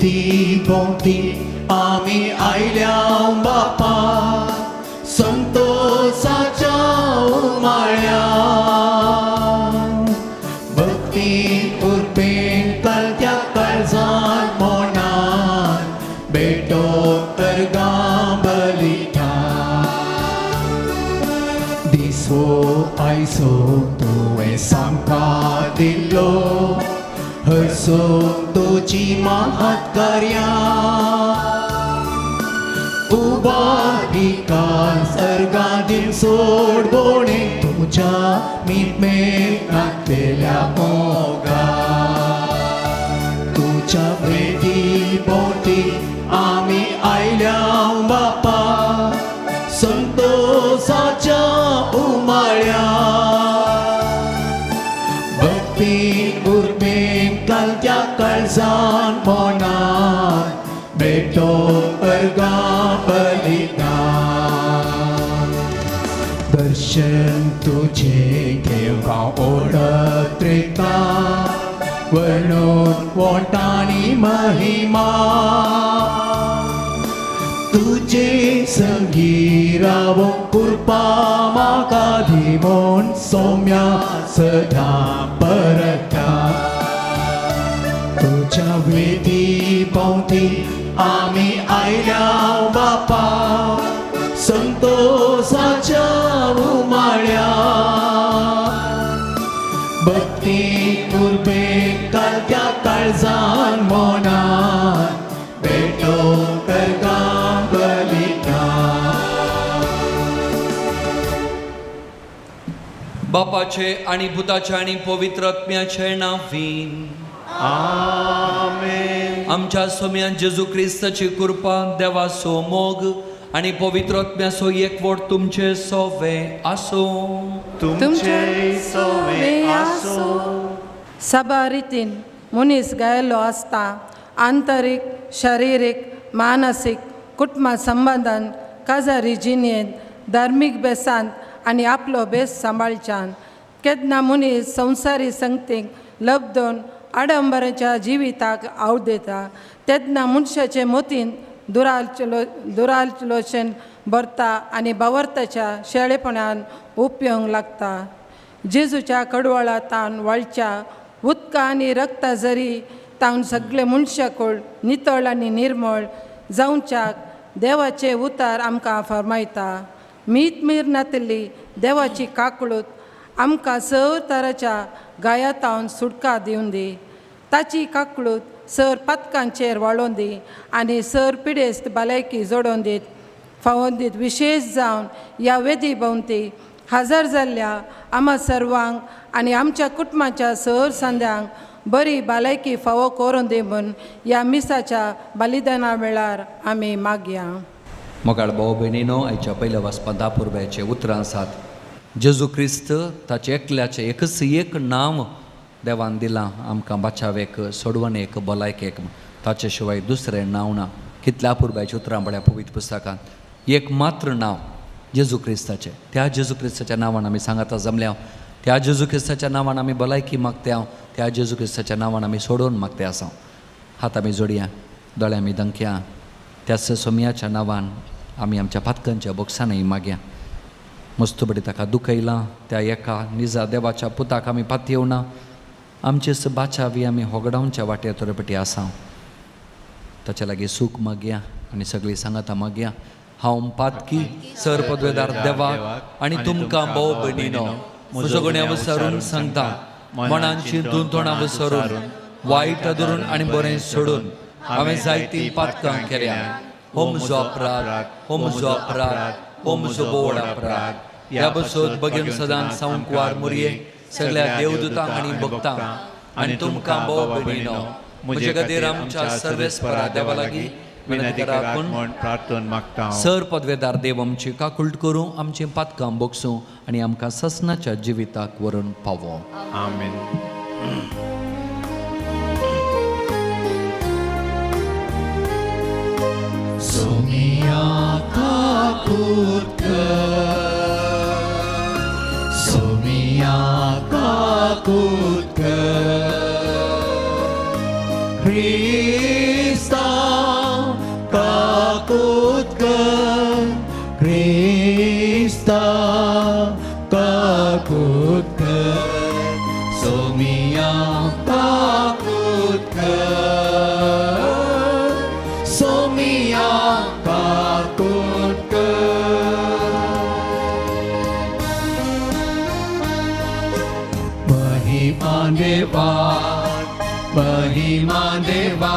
वेदी भोंवती आमी आयल्या बापा, संतोसाच्या उमाळ्या. भक्ती उर्बेन कलत्या काळजान मोनान बेटो अर्गां बलिता. दिसो आयसो तुवें सामका दिल्लो, हरसो तुजी महत्कार्या. उबारिका सर्गादील सोड बोणे तुज्या मिटमेर नाकलेल्या मोगा. तुज्या वेदी भोंवती आमी आयल्या बापा, संतोसाच्या उमाळ्या. भक्ती उर्बेन कालत्या काळजान मोनान बेटो अर्गां बलिदान. दर्शन तुझे घेवंक ओडत रेता, वर्णून वोंटांनी महिमा. तुझे संगी रावोंक कृपा म्हाका दी म्हूण सौम्या सदां परता. तुज्या वेदी भोंवती आमी आयल्या बापा, संतोसाच्या उमाळ्या. भक्ती उर्बेन कालत्या काळजान मोनान बेटो अर्गां बलिदान. बापाचे आनी पुताचे आनी पवित्र आत्म्याचे नांवीन. आमेन. आमच्या सोम्यान जेजू क्रिस्ताची कृपा, देवाचो मोग आनी पवित्र आत्म्याचो एकवट तुमचे सोवे आसूं. तुमचे सोवे आसूं. सभा रितीन मनीस गायलो आसता. आंतरीक, शारिरीक, मानसीक, कुटुंबा संबंदान, काजारी जिणेंत, धार्मीक बेसांत आनी आपलो बेस सांबाळच्यान. केन्ना मनीस संवसारी संगतीक लब्दून आडंबराच्या जिविताक आवड दिता, तेन्ना मनशाचे मतीन दुरालोचन भरता आनी बावर्ताच्या शेळेपणान उपयोग लागता. जेजूच्या कडवळा तावन वळच्या उदका आनी रक्ता जरी तावन सगळे मनशाकूळ नितळ आनी निर्मळ जावच्याक देवाचे उतार आमकां फर्मायता. मीत मीर नातिल्ली देवाची काकळूत आमकां सर तराच्या गायातावन सुटका दिवन दी. ताची काकळूत सर पातकांचेर वाळोवन दी आनी सर पिडेस्त भलायकी जोडोवन दीत फावोन दीत. विशेश जावन ह्या वेदी भोंवती हजर जाल्ल्या आमा सर्वांक आनी आमच्या कुटुंबाच्या सर संद्यांक बरी भलायकी फावो करून दी म्हूण ह्या मिसाच्या बलिदाना वेळार आमी मागया. मोगाळ भाव भयणीनो, आयच्या पयल्या वाचपांत दापुरबायचे उतरां आसात. जेजू क्रिस्त ताचें एकल्याचें एकच एक नांव देवान दिलां आमकां बाचावेक, सोडवणेक, भलायकेक. ताचे शिवाय दुसरें नांव ना. कितल्या अपुरबायची उतरां पळया पवित्र पुस्तकांत. एक मात्र नांव जेजू क्रिस्ताचें. त्या जेजू क्रिस्ताच्या नांवान आमी सांगाता जमल्या. त्या जेजू क्रिस्ताच्या नांवान आमी भलायकी मागता. त्या जेजू क्रिस्ताच्या नांवान आमी सोडोवन मागते आसा. हात आमी जोडया, दोळे आमी दंकया. त्याच सोमयाच्या नांवान आमी आमच्या पातकांच्या बोक्सानय मागया. मस्तबडी ताका दुखयलां त्या एका निजा देवाच्या पुताक आमी पातयेवना. आमचेच बाचावी आमी होगडावच्या वाटेर तोरपटी आसा. ताच्या लागीं सूख मागया आनी सगळीं सांगाता मागया. हांव पातकी सर पदवेदार देवाक आनी तुमकां भोव भयणीनो म्हजो गुण्या वसरून सांगता, मनान चिंतून, तोंडा वसरून, वायट धरून आनी बरें सोडून हांवें जायतीं पातकां केल्या. हो म्हजो अपराध, हो म्हजो अपराध, हो म्हजो बोवड अपराध. ह्या बसोत बगेन सदांच सावंकवार मुरये, सगळ्या देवदूतांक आनी भक्तांक आनी तुमकां भोव भयणीनो म्हजे खातीर आमच्या सर्वेस्परा देवा लागीं विनंती करात म्हूण प्रार्थन मागता. सर पदवेदार देव आमची काकुळट करूं, आमचीं पातकां बोगसूं आनी आमकां ससनाच्या जिविताक व्हरून पावो. आमेन. सोमिया काकूत कर, सोमिया काकूत कर, क्रिस्ता काकूत कर, सोमिया काकूत कर, सोमिया काकूत कर. महिमा देवा, महिमा देवा,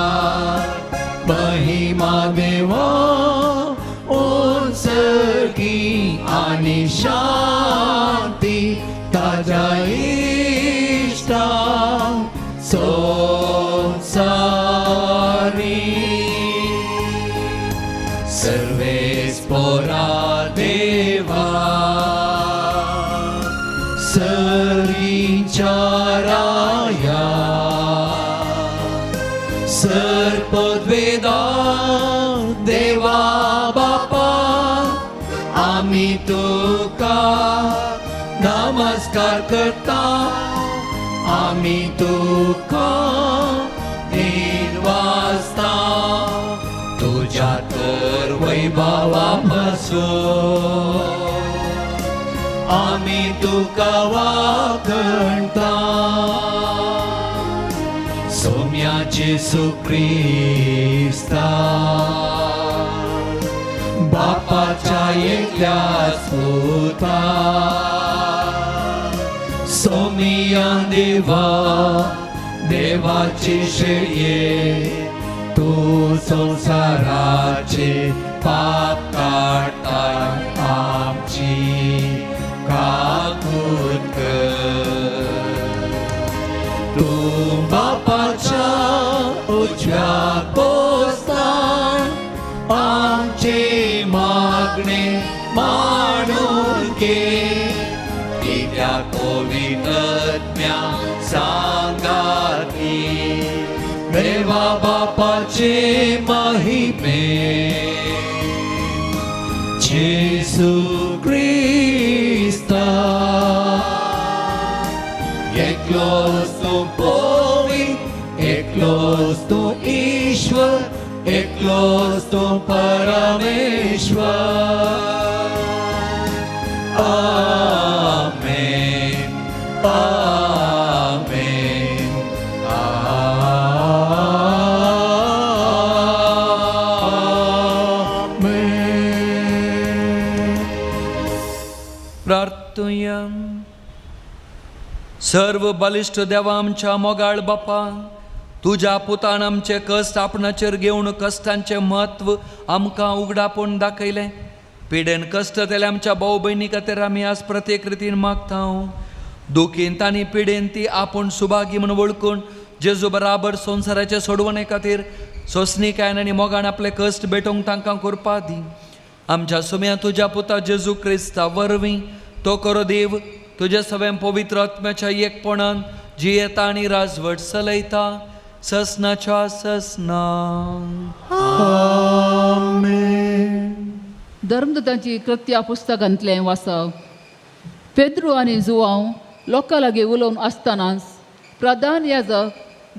महिमा देवा उंचगी आणि शांती ताज्या इश्टांक संवसारी. सर्वेस्पोरा देवा, सर्गीच्या राया, सर्पद्वेदा देवा बापा, आमी तुका नमस्कार करता, आमी तुका दिनवासता, तुज्या तर वैभवा पासून आमी तुका वाखणता. सोम्या जेसू क्रिस्ता, बापाच्या एकल्याच पुता, सोमिया देवा, देवाची शेळये, तूं संवसाराचे पाप काडताय, आमची काकूत कर. तूं बापाच्या उजव्या कोस्तान आमचे मागणे मांडून घे, कित्याक पवित्र आत्म्या सांगाती देवा बापाचे महिमे जेसू क्रिस्ता, एकलोच तूं पवित्र, एकलोच तूं ईश्वर, एकलोच तूं परमेश्वर. आमेन, आमेन, आमेन. प्रार्थुया. सर्व बलिश्ट देवा, आमच्या मोगाळ बापा, तुज्या पुतान आमचे कश्ट आपणाचेर घेवन कश्टांचें म्हत्व आमकां उगडापून दाखयलें. पिडेन कश्ट जाले आमच्या भाव भयणी खातीर आमी आज प्रत्येक रितीन मागता. दुखीन आनी पिडेन ती आपूण सुभागी म्हूण वळखून जेजू बराबर संवसाराचे सोडवणे खातीर सोंसणीकायेन आनी मोगान आपले कश्ट भेटोवंक तांकां कृपा दी. आमच्या सुम्या तुज्या पुता जेजू क्रिस्ता वरवीं, तो खरो देव, तुज्या सगळ्या पवित्र आत्म्याच्या एकपणान जियेता आनी राजवट चलयता ससनाच्या ससना. आमेन. धर्मदूतांची कृत्या पुस्तकांतलें वाचप. पेद्रू आनी जुवांव लोकां लागीं उलोवन आसतनाच प्रधान याजक,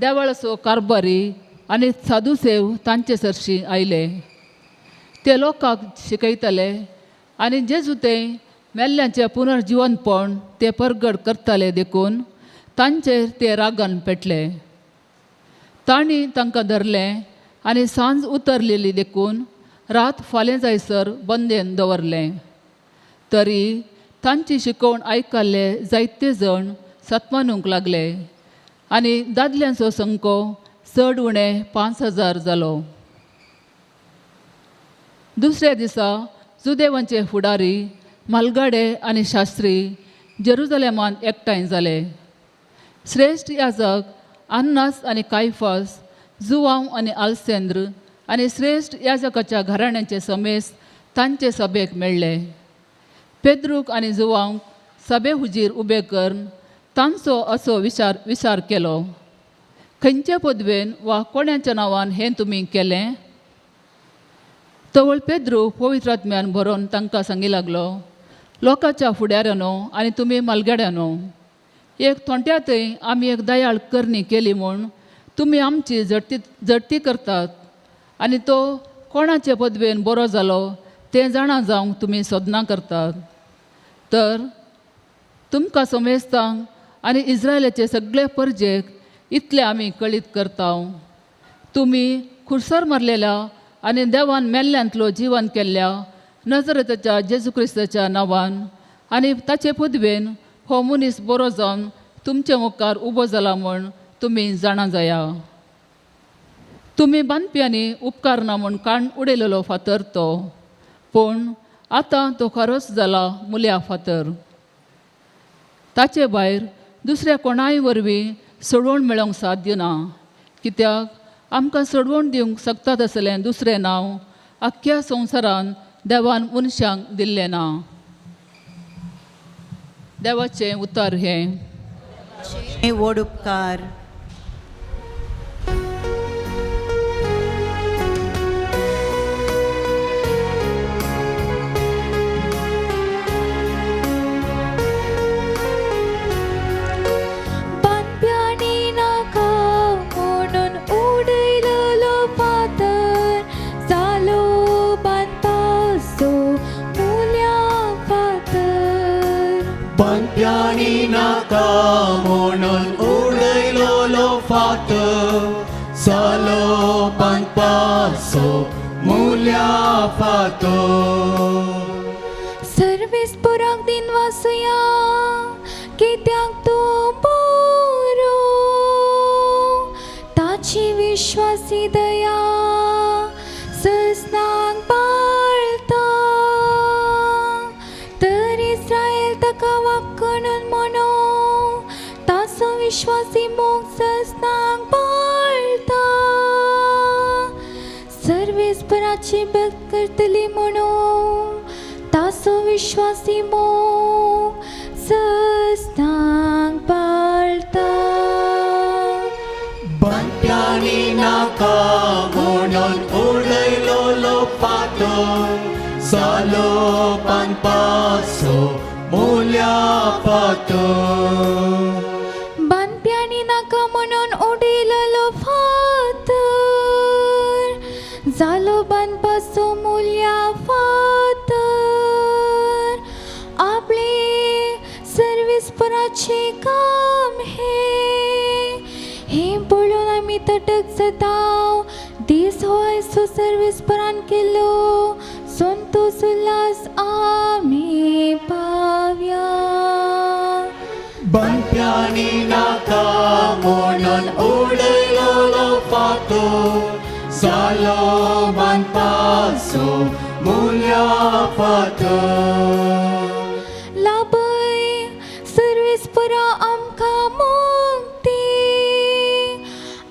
देवळाचो कारभारी आनी साधुसेव तांचे सरशी आयले. ते लोकांक शिकयताले आनी जेजू ते मेल्ल्यांचें पुनर्जिवनपण ते परगट करताले, देखून तांचेर ते रागान पेटले. तांणी तांकां धरलें आनी सांज उतरलेली देखून रात फाल्यां जायसर बंदेन दवरलें. तरी तांची शिकवण आयकल्ले जायते जाण सत्मानूंक लागले आनी दादल्यांचो संको चड उणें 5000 जालो. दुसऱ्या दिसा जुदेवांचे फुडारी, म्हालगाडे आनी शास्त्री जेरुजलेमांत एकठांय जाले. श्रेश्ठ याजक अन्नास आनी कायफास, जुवांव आनी आलसेंद्र आनी श्रेश्ठ याजकाच्या घराण्याचे समेस्त तांचे सभेक मेळ्ळे. पेद्रूक आनी जुवांक सभे हुजीर उबे करून तांचो असो विचार विचार केलो, खंयचे पदवेन वा कोणाच्या नांवान हें तुमी केलें? तवळ पेद्रू पवित्र आत्म्यान भरोन तांकां सांगी लागलो, लोकांच्या फुडाऱ्यानो आनी तुमी मालगाड्यानो, एक थोंट्यातय आमी एक दयाळ करणी केली म्हूण तुमी आमची झडटी झडटी करतात आनी तो कोणाचे पदवेन बरो जालो तें जाणा जावंक तुमी सोदनां करतात. तर तुमकां समेस्तांक आनी इस्रायलाचे सगळे परजेक इतले आमी कळीत करता. तुमी खुरसार मारलेल्या आनी देवान मेल्ल्यांतलो जिवन केल्ल्या नजरेताच्या जेजू क्रिस्ताच्या नांवान आनी ताचे पदवेन हो मनीस बरो जावन तुमचे मुखार उबो जाला म्हूण तुमी जाणा जाया. तुमी बांदप्यांनी उपकारना म्हूण काण उडयलेलो फातर तो, पूण आतां तो खरोच जाला मुल्या फातर. ताचे भायर दुसऱ्या कोणाय वरवीं सोडवण मेळोवंक साध्य ना, कित्याक आमकां सोडवण दिवंक शकता तसलें दुसरें नांव आख्ख्या संवसारान देवान मनशांक दिल्लें ना. देवाचें उतर हें. व्हड उपकार. बांदप्यांनी नाका म्हणून उडयलेलो फातर जालो बांदपाचो मुल्या फातर. बांदप्यांनी नाका म्हणून उडयलोलो फातर जालो बांदपाचो मुल्या फातर. सर्वेस्पोराक दिन वासुया कित्याक तो बरो, ताची विश्वासी दया ससनाक पाळता. तर इस्रायल ताका वाक्कणून म्हणो ताचो विश्वासी मोग ससनाक पाळता. सर्वेस्पराची भक्त करतली म्हणून ताचो विश्वासी मोग ससनाक पाळता. बांदप्यांनी नाका म्हणून उडयलोलो फातर जालो बांदपाचो मुल्या फातर. बांदप्यांनी नाका म्हणून उडयलेलो फातर जालो बांदपाचो मुल्या फातर. आपले सर्वेस्पराचें काम हें, हें पळोवन आमी तटक जाता. दीस हो आयचो सर्वेस्परान केल्लो, संतोस उल्हास आमी पावया. बांदप्यांनी नाका म्हणून उडयलोलो फातर जालो बांदपाचो मुल्या फातर. लाभय सर्वेस्परा आमकां मुक्ती,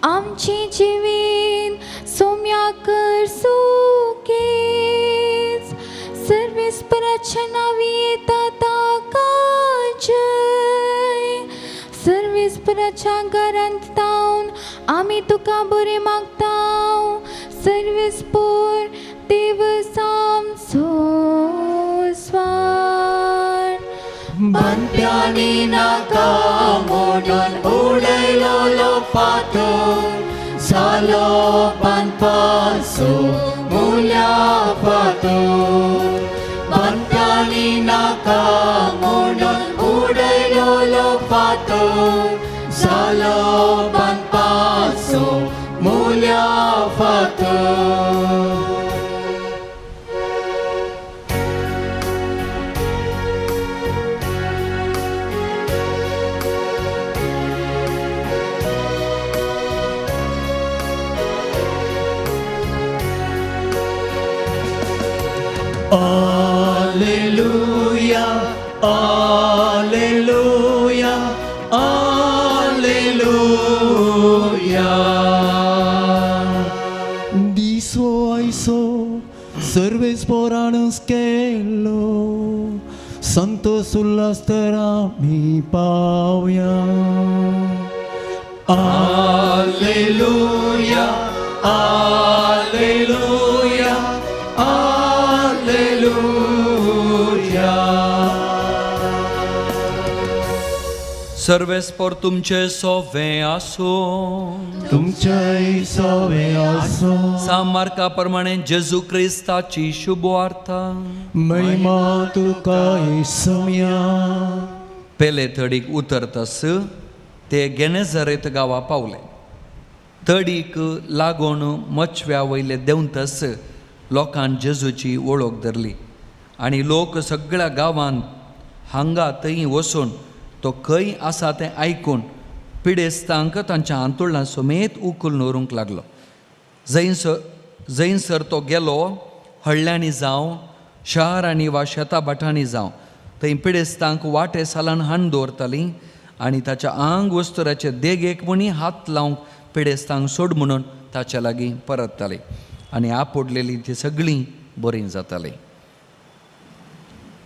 आमची जिवीत सोम्या कर सुकेच. सर्वेस्पराच्या नांवी येता ताका जय. सर्वेस्पराच्या घरांत तावन आमी तुका बरें मागता. सर्वेस्पोर देव आमचो स्वार. बांदप्यांनी नाका म्हणून उडयलोलो फातर जालो बांदपाचो मुल्या फातर. बांदप्यांनी नाका म्हणून उडयलोलो फातर जालो बांदपाचो मुल्या फातर. Alleluia, Alleluia, Alleluia. दिसो आयसो सर्वेस्पोरानच केलो, संतोस उल्हास तर आमी पावया. Alleluia, Alleluia, Alleluia. सर्वेस्पर तुमचे सोवे आसूं. तुमच्याय सवे आसो. सा मार्का प्रमाणे जेजू क्रिस्ताची शुभवार्ता. महिमा तुका येसुया. पेले थडीक उतरतस ते गेनेझरेत गांवा पावले. तडीक लागून मचव्या वयले देंवतस लोकान जेजूची वळख धरली आनी लोक सगळ्या गांवांत हांगा थंय वचून तो खंय आसा तें आयकून पिडेस्तांक तांच्या आंतोळणां समेत उखलून व्हरूंक लागलो. जंयसर तो गेलो हळ्ळ्यांनी जावं, शारांनी वा शेता भाटांनी जावं, थंय पिडेस्तांक वाटे सालान हाण दवरतालीं आनी ताच्या आंग वस्तुराचे देगेक म्हणी हात लावंक पिडेस्तांक सोड म्हणून ताच्या लागीं परततालीं आनी आपोडलेलीं ती सगळीं बरीं जातालीं.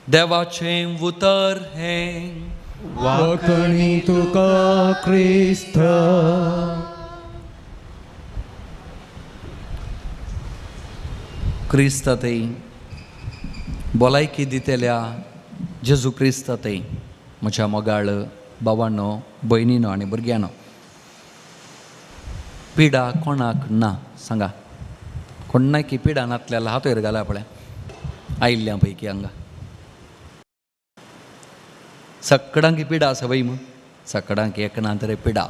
देवाचें उतर हें. वाकणी तुका क्रिस्त. क्रिस्तातय भलायकी दितल्या जेजू क्रिस्तातय म्हज्या मोगाळ भावांनो, भयणीनो आनी भुरग्यांनो, पिडा कोणाक ना सांगा? कोणाकी पिडा नातल्याला हात वयर घाला पळय आयिल्ल्या पैकी हांगा. सगळ्यांक पिडा आसा वय मू, सगळ्यांक एकना तरी पिडा.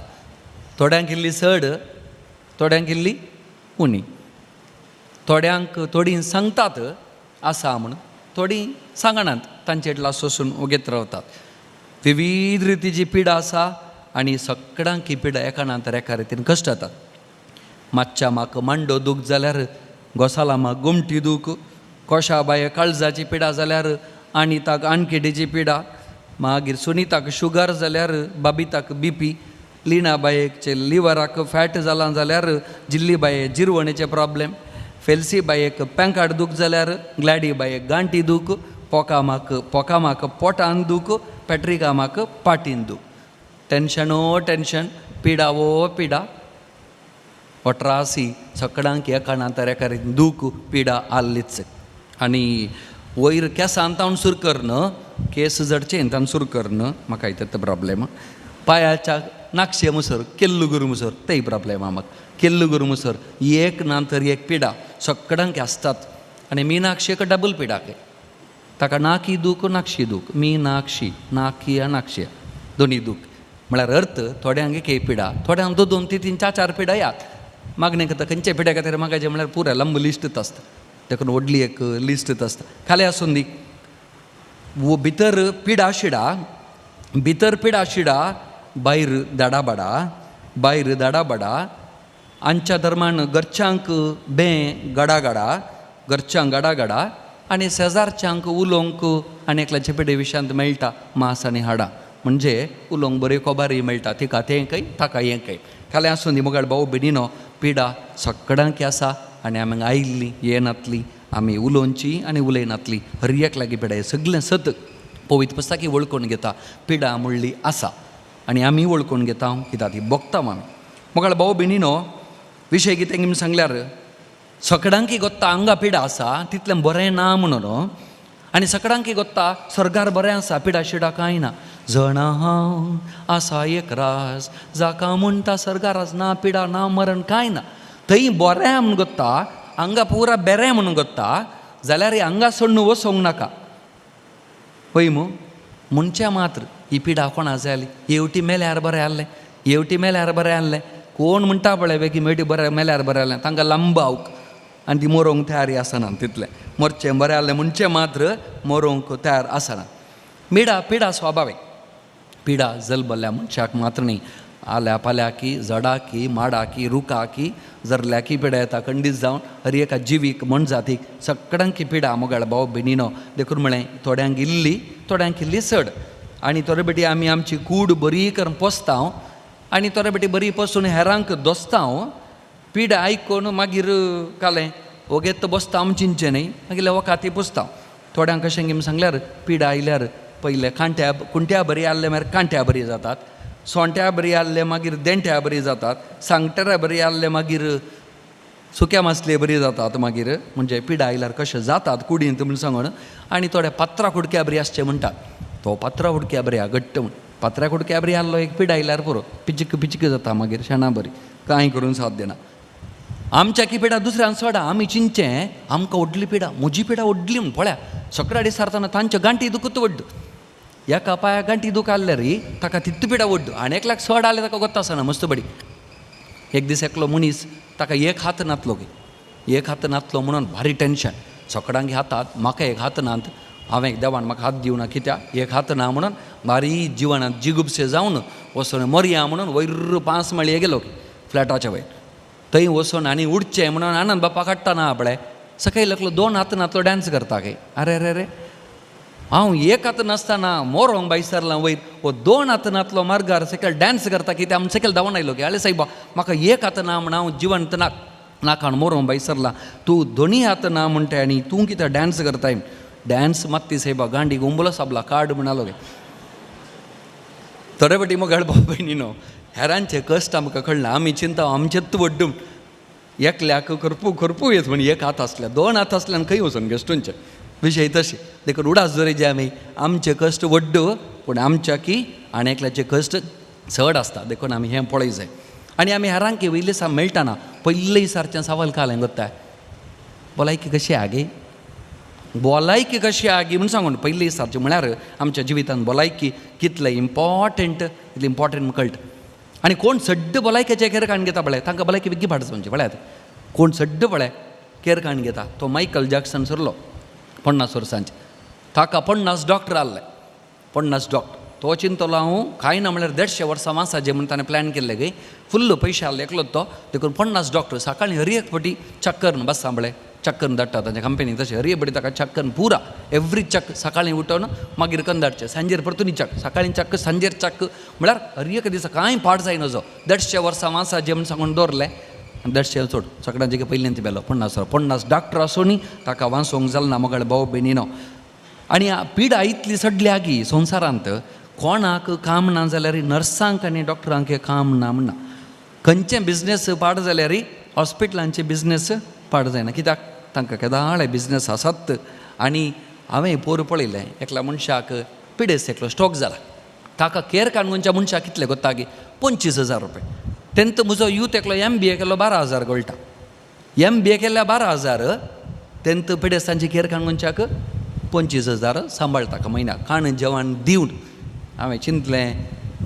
थोड्यांक इल्ली चड, थोड्यांक इल्ली उणी. थोड्यांक थोडीं सांगतात आसा म्हूण, थोडीं सांगनात, तांचे इतला सोसून ओगेत रावतात. विविध रितीची पिडा आसा आनी सगळ्यांक ही पिडा एका ना तर एका रितीन कश्ट जातात. मातशा म्हाका मांडो दूख जाल्यार गोसाला म्हाका गोमटी दूख, कोशाबाये काळजाची पिडा जाल्यार आनिताक आणकिटीची पिडा, मागीर सुनिताक शुगर जाल्यार बाबिताक बीपी, लिनाबायेचे लिवराक फॅट जालां जाल्यार जिल्लीबाये जिरवणेचे प्रॉब्लेम, फेल्सी बायेक पेंकाट दूख जाल्यार ग्लॅडी बायेक गांठी दूख, पोकामाक पोटान दूख, पॅट्रिकामाक पाटीन दूख. टेंशन ओ टेंशन, पिडा ओ पिडा, वट्रासी सगळ्यांक एका ना तर एका रितीन दूख पिडा आसलीच. आनी वयर केंसान तावन सुरू करन, केस जडचे तावन सुरू करन म्हाका इतले प्रॉब्लेम. पांयाच्या नाकशे मुसर केल्लू गुरू मुसर तेय प्रॉब्लेम म्हाका. केल्लू गुरू मुसर एक ना तर एक पिडा सगळ्यांक आसतात. आनी मिनाक्षेक डबल पिडा के, ताका नाकी दूख नाक्षी दूख, मीनाक्षी नाकी नाक्षी दोनी दूख. म्हळ्यार अर्थ थोड्यांक एक पिडा, थोड्यांक दोन दोन तीन तीन चार चार पिडा यात. मागणें करता खंयच्या पिड्या खातीर मागायचें म्हळ्यार पुराय लांब लिस्टच आसता, देखून व्हडली एक लिस्टच आसता. खाली आसून दी वो भितर पिडा शिडा, भितर पिडा शिडा, भायर दाडाबाडा, भायर दाडाबाडा. आमच्या धर्मान घरच्यांक बें गडागडा, घरच्यांक गडागडा आनी शेजारच्यांक उलोवंक आनी एकल्याचे पिडे विशयांत मेळटा मांस आनी हाडां, म्हणजे उलोवंक बऱ्यो खबरी मेळटा, तिका तें खंय ताका हें खंय. खाली आसून दी मोगाळ भाऊ भयणीनो, पिडा सगळ्यांक आसा आनी आमी आयिल्ली येनातली, आमी उलोवची आनी उलयनातली. हर एक लागीं पिडा हें सगळें सत पवित्र पुस्तकी वळखून घेता. पिडा म्हणली आसा आनी आमी वळखून घेता कित्याक ती भोगता आमी. मोगाळ भाऊ भयणीनो, विशय कितें म्हूण सांगल्यार सगळ्यांकी गोत्ता हांगा पिडा आसा तितलें बरें ना म्हणून, आनी सगळ्यांकी गोत्ता स्वर्गार बरें आसा पिडा शिडा कांय ना. जणा हांव आसा एक रास जाका म्हणटा स्वर्गार ना पिडा ना मरण कांय ना, थंय बरें म्हूण गोत्ता, हांगा पुरा बेरें म्हणून गोत्ता जाल्यार हांगा सोडून वचोंक नाका. हय मू, म्हणचें मात्र ही पिडा कोणा जाली, हेवटी मेल्यार बरें आहलें, हेवटी मेल्यार बरें आहलें. कोण म्हणटा पळय बेगीन मेटी बरें मेल्यार बरें आहलें, तांकां लांब आवक आनी ती मरोंक तयारी आसना. तितलें मरचें बरें आहलें म्हणचें मात्र मरोंक तयार आसना. मिडा पिडा स्वाभावीक, पिडा जल्मल्ल्या मनशाक मात्र न्ही, आल्या पाल्याकी झाडाकी माडाकी रुखाकी जरल्याकी पिडा येता खंडीत जावन हर एका जिवीक मनजातीक सगळ्यांकी पिडा मोगाळ भाव भयणीनो. देखून म्हळें थोड्यांक इल्ली थोड्यांक इल्ली चड. आनी थोडे बेटी आमी आमची कूड बरी करून पोसता आनी थोडे बेटी बरी पोसून हेरांक दोसता. पिडा आयकून मागीर कालें ओगेत बसता आम चिंतचें न्ही, मागीर वखाती पुसता. थोड्यांक कशें कितें सांगल्यार पिडा आयल्यार पयलें कांट्या कुंट्या बरी आहले मागीर कांट्या बरी जातात, सोंट्या बरी आहले मागीर देंट्या बरी जातात, सांगटऱ्या बरी आहले मागीर सुक्या मासले बरी जातात. मागीर म्हणजे पिडा आयल्यार कशें जातात कुडींत म्हूण सांगून. आनी थोडे पात्रां कुडक्या बरी आसचे म्हणटात, तो पात्रां कुडक्या बरी घट्ट म्हूण. पात्र्या कुडक्या बरी आहलो एक पिडा आयल्यार पुरो, पिचिक पिचिक जाता मागीर शेणा बरी, कांय करून साथ दिना. आमच्या की पिडा दुसऱ्यान सोडा, आमी चिंतचें आमकां व्हडली पिडा, म्हजी पिडा व्हडली म्हूण. पळया सकडाडी सारतना तांच्यो गांठी दुखत व्हड्ड, एका पांया गांठी दुख आहल्यार ताका तितू पिडा व्हड्ड, आनी एकल्याक चड आहल्यार ताका गोत्ता आसना मस्त बडी. एक दीस एकलो मनीस ताका एक हात नातलो गे, एक हात नातलो म्हणून भारी टेंशन, सकडांक हातात म्हाका एक हात नात, हांवें एक देवान म्हाका हात दिवना कित्याक एक हात ना म्हणून भारी जिवनांत जिगुपशे जावन वचून मरया म्हणून वयर 5 माळये गेलो फ्लॅटाच्या वयर, थंय वचून आनी उडचें म्हणून आनंद बाप्पा काडटा ना आपले सकयल एकलो 2 हात नातलो डांस करता गे. अरे अरे अरे हांव एक हात नासतना मोरोंक बाय सरलां वयर, हो 2 हात नातलो मार्गार सकयल डांस करता कित्याक आमी सकयल धांवून आयलो की आले सायबा म्हाका एक हात ना म्हण हांव जिवंत ना नाकान मोरोंक बाय सरलां, तूं दोनी हात ना म्हणटाय आनी तूं कित्याक डांस करताय. डांस मात्ती सायबा गांडी गुंबलो साबला काड म्हणालो गे. थोडे फाटी मग भाव भयणीनो हेरांचे कश्ट आमकां कळना, आमी चिंता आमचेच वड्डूम एकल्याक करपू करपू येत म्हण एक हात आसल्या 2 हात आसल्यान खंय वचून गेस्टूंचे विशय तशें. देखून उडास दवरिजे आमी आमचे कश्ट वड्ड पूण आमच्या की आनी एकल्याचे कश्ट चड आसता, देखून आमी हें पळय जाय. आनी आमी हेरांक वयले सा मेळटाना पयले सारचें सवाल कालें गोत्ताय भलायकी कशी आगे, भलायकी कशी आगी म्हूण सांगून पयली सारचें म्हळ्यार आमच्या जिवितांत भलायकी कितलें इम्पॉर्टंट, इतलें इम्पॉर्टंट कळटा. आनी कोण सड्ड भलायकेचें केर काडून घेता पळय तांकां भलायकी बेगी फाट जावची. पळयात कोण सड्ड पळय केर काडून घेता, तो मायकल जॅक्सन सरलो 50 वर्सांचे, ताका 50 डॉक्टर आहले, 50 डॉक्टर. तो चिंतलो हांव कांय ना म्हळ्यार 150 वर्सां वासाचें म्हूण ताणें प्लॅन केल्लें गे, फुल्ल पयशे आहले एकलो तो, देखून 50 डॉक्टर सकाळीं हर एक फावटी चक्कर बस सांबळे चक्कर धाडटा तांच्या कंपनी तशें हर एक फावटी ताका चक्कर पुरा एवरी चक्क सकाळीं उठोवन मागीर कन्न धाडचें, सांजेर परतून चक्क, सकाळीं चक्क सांजेर चक्क, म्हळ्यार हर एक दिसा कांय पाड जायना जो 150 वर्सां वासाचें म्हूण सांगून दवरलें. 150 चड सगळ्यांचे पयलीं बेलो 50 50 डॉक्टर आसूनय ताका वांचोवंक जालें ना मगळ भाव भयणीनो. आनी पिडा इतली सडली आगी संवसारांत कोणाक काम ना जाल्यार नर्सांक आनी डॉक्टरांक काम ना म्हणना, खंयचें बिजनेस पाड जाल्यार हॉस्पिटलांचे बिजनेस पाड जायना कित्याक तांकां केदाळे बिजनेस आसात. आनी हांवें पोर पळयलें एकल्या मनशाक पिडेस्त एकलो स्ट्रोक जाला, ताका केअर काडूनच्या मनशाक कितले गोत्ता गी 25,000 रुपये. तेंत म्हजो यूथ एकलो MBA केल्लो 12,000 गळटा, MBA केल्ल्या 12,000, तेंत पिडेस्तांची केअर काडूनच्याक 25,000 सांबाळटा ताका म्हयन्याक खाण जेवण दिवन. हांवें चिंतलें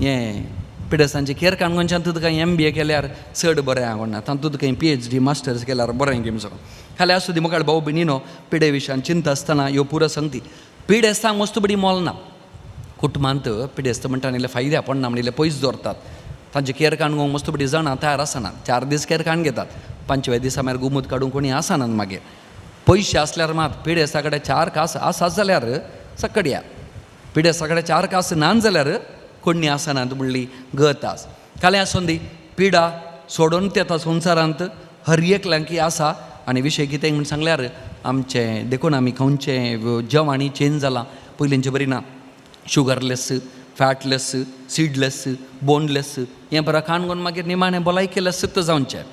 हें पिडेस्तांची केअर काडूनच्यान तुका MBA केल्यार चड बरें आवडना, तातूंत तुका PhD masters केल्यार बरें गेम सगळो. खाली आसूं दी मुखार भाव भयणीनो पिडे विशयान चिंता आसतना ह्यो पुरो संगती पिडेस्तांक मस्त बडी मोल ना कुटुंबांत पिडेस्त म्हणटा इल्ले फायद्या पडना म्हणिल्ले पयस दवरतात, तांचे केअर काडून मस्त बडी जाणां तयार आसना, 4 दीस केअर काडून घेतात, 5व्या दिसा मागीर गुमूत काडूंक कोणी आसना. मागीर पयशे आसल्यार मात पिडेस्ता कडेन 4 कास आसा जाल्यार सकड्या, पिडेस्ता कडेन 4 कास ना जाल्यार कोणी आसना म्हणली गत आस. कालें आसून दी पिडा सोडून येता संवसारांत हर एकल्यांकी आसा. आनी विशय कितें म्हूण सांगल्यार आमचें देखून आमी खंयचें जेवण चेंज जालां पयलींचे बरी ना, शुगरलेस फॅटलेस सीडलेस बोनलेस हें बरें खाण घेवन मागीर निमाणें भलायकी लसत जावचें.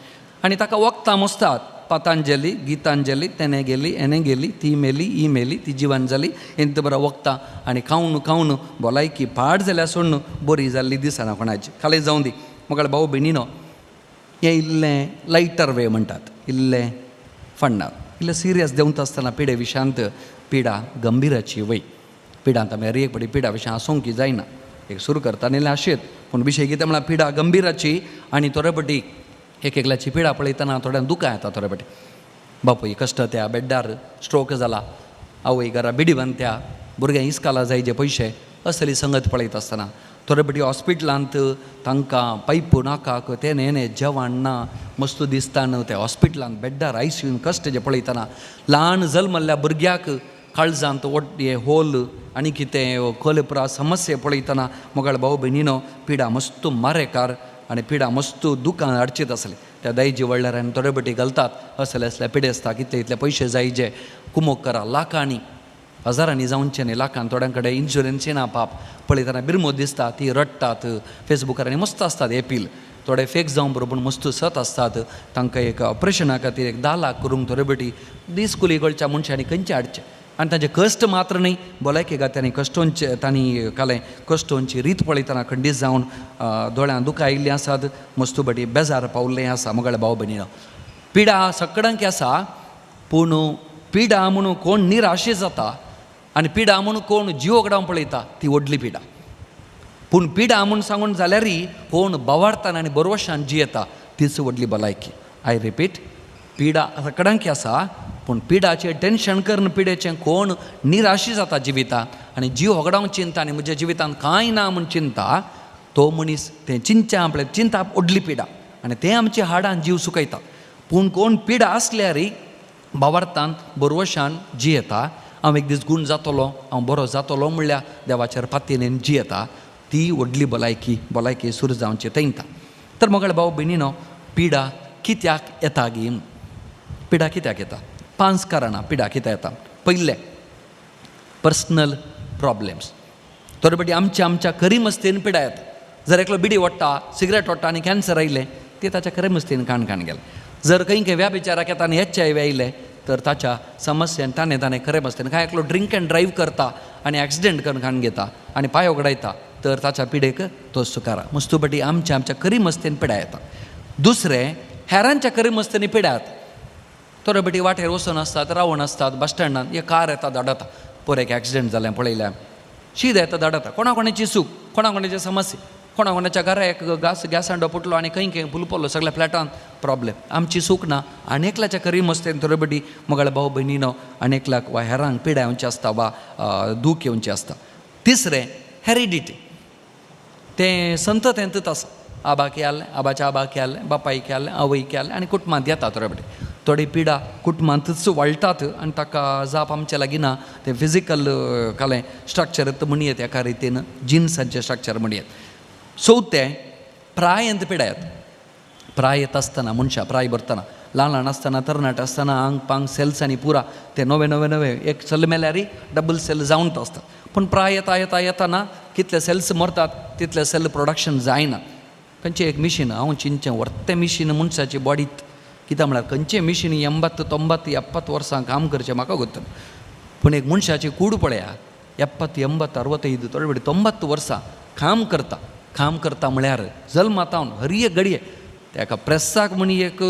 आनी ताका वखदां मोसतात, पतंजली गीतांजली तेणें गेली हेणें गेली ती मेली ही मेली ती जिवन जाली हें बरें वखदां आनी खावन खावन भलायकी पाड जाल्यार सोडून बरी जाल्ली दिसना कोणाची. खाली जावं दी मुखार भाव भयणीनो हें इल्लें लायटर वे म्हणटात, इल्लें फण्णार इल्लें सिरियस देंवता आसतना पिडे विशांत पिडा गंभीराची वय पिडांत आमी हर एक पडी पिडा विशय आसूंक जायना, एक सुरू करता आनी आशेत पूण विशय कितें म्हळ्यार पिडा गंभीराची. आनी थोडे पटी एक एकल्याची पिडा पळयतना थोड्यांक दुकां येता, थोडे पटी बापूय कश्ट त्या बेड्डार स्ट्रोक जाला, आवय घरा बिडी बांदत्या, भुरग्यां इस्काला जाय जे पयशे असली संगत पळयता आसतना थोडे पटी हॉस्पिटलांत तांकां पायप नाकाक तें न्हें जेवण ना मस्त दिसता न्हू त्या हॉस्पिटलांत बेड्डार आयसीयून कश्ट जे पळयतना ल्हान जल्मल्ल्या भुरग्याक काळजांत हे होल आनी कितें कोलेप्रा समस्या पळयतना मोगाळ भाव भयणीनो पिडा मस्त मारेकार आनी पिडा मस्त दुकान हाडचीत आसली. त्या दायजी व्हडल्यार आनी थोडे पटी घालतात असले असले पिडेस्ताक इतले इतले पयशे जाय जे कुमोक करा लाखांनी हजारांनी जावचें न्ही लाखान थोड्यां कडेन इन्शुरन्स ना पाप पळयतना बिरमो दिसता ती रडटात फेसबुकार आनी मस्त आसतात एपील थोडे फेक जावं बरोबर मस्त सत आसतात तांकां एक ऑपरेशना खातीर एक 10 लाख करूंक थोडे बेटी दीस कुली कडच्या मनशांनी खंयचे हाडचे. आनी तांचे कश्ट मात्र न्ही, भलायकी गात्यांनी कश्टोंचे तांणी कालें कश्टोंची रीत पळयतना खंडीत जावन दोळ्यां दुखां आयिल्लीं आसात, मस्तू बटी बेजार पावल्लें आसा. मुगेल्या भाव भयणीनो, पिडा सगळ्यांक आसा, पूण पिडा म्हणून कोण निराशे जाता आनी पिडा म्हणून कोण जीव ओगडावन पळयता ती व्हडली पिडा. पूण पिडा म्हूण सांगून जाल्यारय कोण बवार्तान आनी बरवशान जियेता तीच व्हडली भलायकी. I repeat, पिडा सगळ्यांक आसा, पूण पिडाचें टेंशन करून पिडेचें कोण निराशी जाता जिवितांत आनी जीव होगडावन चिंता आनी म्हज्या जिवितांत कांय ना म्हूण चिंता, तो मनीस तें चिंतचें आपलें चिंता व्हडली पिडा आनी तें आमच्या हाडान जीव सुकयता. पूण कोण पिडा आसल्यारय भावार्थान बरवशान जियेता, हांव एक दीस गूण जातलो, हांव बरो जातलो म्हणल्यार देवाचेर पातयेन जियेता, ती व्हडली भलायकी, भलायकी सुरू जावची तेंकां. तर मगळ भाव भयणीनो, पिडा कित्याक येता गी? पिडा कित्याक येता? 5 कारणां पिडा कित्याक येता. पयलें, पर्सनल प्रॉब्लेम्स. थोडे फावटी आमच्या आमच्या करीमस्तेन पिडा येता. जर एकलो बिडी ओडटा, सिगरेट ओडटा आनी कॅन्सर आयलें, ते ताच्या करीमस्तेन काण काण गेलें. जर खंय खंय व्याभिचाराक येता आनी एच I V आयलें तर ताच्या समस्येन ताणें ताणें खरें मस्तेन. कांय एकलो ड्रिंक एंड ड्रायव्ह करता आनी एक्सिडंट करून खाण घेता आनी पांय उगडायता तर ताच्या पिडेक तो सुकारा. मस्तू फाटी आमच्या आमच्या करी मस्तेन पिडा येता. दुसरें, हेरांच्या करी मस्तेनी पिडा येता. थोडे फाटी वाटेर वचून आसतात, रावून आसतात बस स्टँडान, एक कार येता धाडता, पोर एक एक्सिडंट जालें पळयल्या, शीद येता धाडता. कोणा कोणाची चूक, कोणा कोणाची समस्या, कोणा कोणाच्या घरा एक गॅस हांडो फुटलो आनी खंय खंय फुलपलो, सगळ्या फ्लॅटान प्रॉब्लेम. आमची चूक ना, आनी एकल्याच्या करी मस्तेन थोडे फाटी मगळ भाव भयणीनो आनी एकल्याक वा हेरांक पिडा येवची आसता वा दूख येवची आसता. तिसरें, हेरिडिटी. तें संततेंतूच आसा. आबाक आसलें, आबाच्या आबाक आसलें, बापायक आसलें, आवयक आसलें आनी कुटुंबांत येता. थोडे फाटी थोडी पिडा कुटुंबांतूच वळटात आनी ताका जाप आमच्या लागीं ना. तें फिजिकल कालें स्ट्रक्चर म्हणयेत, एका रितीन जिन्सांचें स्ट्रक्चर म्हणयेत. चवथें, प्रायंत पिडा येता. प्राय येता आसतना मनशां प्राय भरतना, ल्हान ल्हान आसतना, तरणाटे आसतना आंग पांग सेल्स आनी पुरा ते नवे नवे नवे एक सेल मेल्यार डबल सेल जावन आसता. पूण प्राय येता येता येताना कितले सेल्स मरतात तितले सेल प्रोडक्शन जायना. खंयचें एक मिशीन, हांव चिंतचें व्हरतें मिशीन मनशाचे बॉडीत, कित्याक म्हळ्यार खंयचें मिशीन 80 90 70 वर्सां काम करचें म्हाका गोत्त. पूण एक मनशाची कूड पळया, 70 80 65 थोडे फावटी 90 वर्सां काम करता. काम करता म्हळ्यार जल्मातावन हर एक घडये तेका प्रेसाक म्हण एक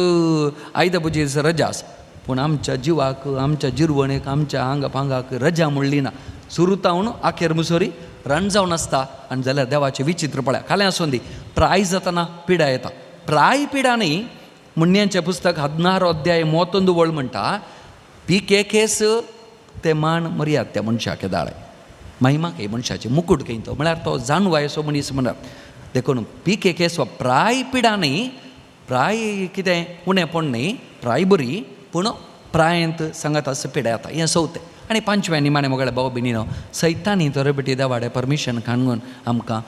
आयद पुजे रजा आसा, पूण आमच्या जिवाक, आमच्या जिरवणेक, आमच्या आंगा पांगाक रजा म्हणली ना. सुरू तावन आखेर मुसोरी रण जावन आसता. आनी जाल्यार देवाचें विचित्र पळया, खालें आसून दी प्राय जातना पिडा येता. प्राय पिडा न्ही, मुण्यांचें पुस्तक 16 अध्याय 31 वळ म्हणटा, पी केस ते मान मर्याद त्या मनशाक दाळे महिमा खंय मनशाचे मुकूट खंय तो म्हळ्यार तो जाणवाय असो मनीस म्हणत. देखून पी केस वा प्राय पिडा न्ही, प्राय कितें उणेपण न्ही, प्राय बरी, पूण प्रायंत सांगात आसा पिडा येता. हें चवथें. आनी पांचवें निमाणें मोगळे भाव भयणीनो, सैतानी थोडे बेटी देवाडे परमिशन काणून आमकां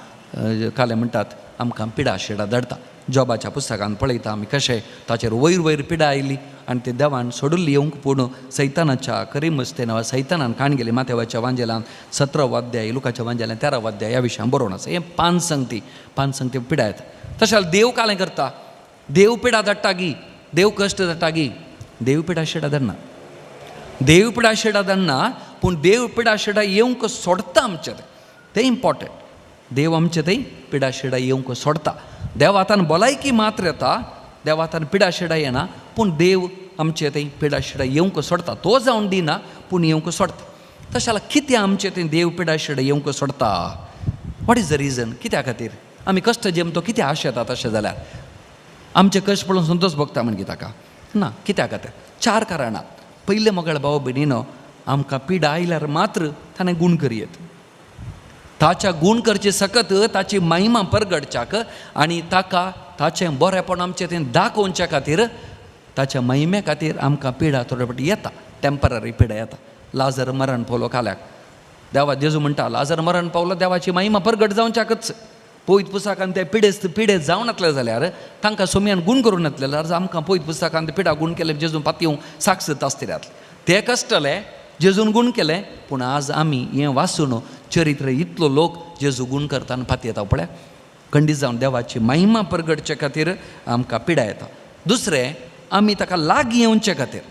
कालें म्हणटात आमकां पिडा शिडा धाडटा. जॉबाच्या पुस्तकान पळयता आमी कशें ताचेर वयर वयर पिडा आयली आनी ते देवान सोडून येवंक, पूण सैतानाच्या करीमस्तेन वा सैतानान काण गेली. माथेवाच्या वांजेलान 17 अध्याय, लुकाच्या वांजेलान 13 अध्याय ह्या विशयान बरोवन आसा. हें 5 संगती, 5 संगती पिडा येता. तशें देव कालें करता, देव पिडा धाडटा गी, देव कश्ट धाडटा गी, देव पिडा शिडा धाडना, देव पिडा शिडा धाडना, पूण देव पिडा शिडा येवंक सोडता आमचें तें इम्पॉर्टंट. देव आमचें थंय पिडा शिडा येवंक सोडता. देवातान भलायकी मात्र येता, देवातान पिडा शिडा येना, पूण देव आमचें थंय पिडा शिडा येवंक सोडता. तो जावन दिना, पूण येवंक सोडता. तशें जाल्यार कितें आमचें थंय देव पिडा शिडा येवंक सोडता? What is the reason? कित्या खातीर आमी कश्ट जेम तो कितें आशेता? तशें जाल्यार आमचे कश्ट पळोवन संतोश भोगता म्हणजे ताका ना. कित्या खातीर? 4 कारणां. पयलें मगळ भाव भयणीनो, आमकां पिडा आयल्यार मात्र ताणें गूण करयेत. ताच्या गूण करचे सकत ताची महिमा परगडच्याक आनी ताका ताचें बरेपण आमचें तें दाखोवच्या खातीर, ताच्या महिमे खातीर आमकां पिडा थोडे फावटी येता, टेंपररी पिडा येता. लाजर मरण पावलो काल्याक, देवा जेजू म्हणटा लाजर मरण पावलो देवाची महिमा परगट जावच्याकच. पयत पुस्तकान ते पिडेस्त पिडे जावन नातले जाल्यार तांकां सोमयान गूण करूं नातले जाल्यार आमकां पयत पुस्तकान ते पिडा गूण केले जेजून पातयेवंक साक्षत आसतले. ते कश्टले जेजून गूण केलें, पूण आज आमी हें वाचून चरित्र इतलो लोक जेजू गूण करता आनी पातयेता पळय. खंडीत जावन देवाची महिमा परगटचे खातीर आमकां पिडा येता. दुसरें, आमी ताका लागीं येवचे खातीर,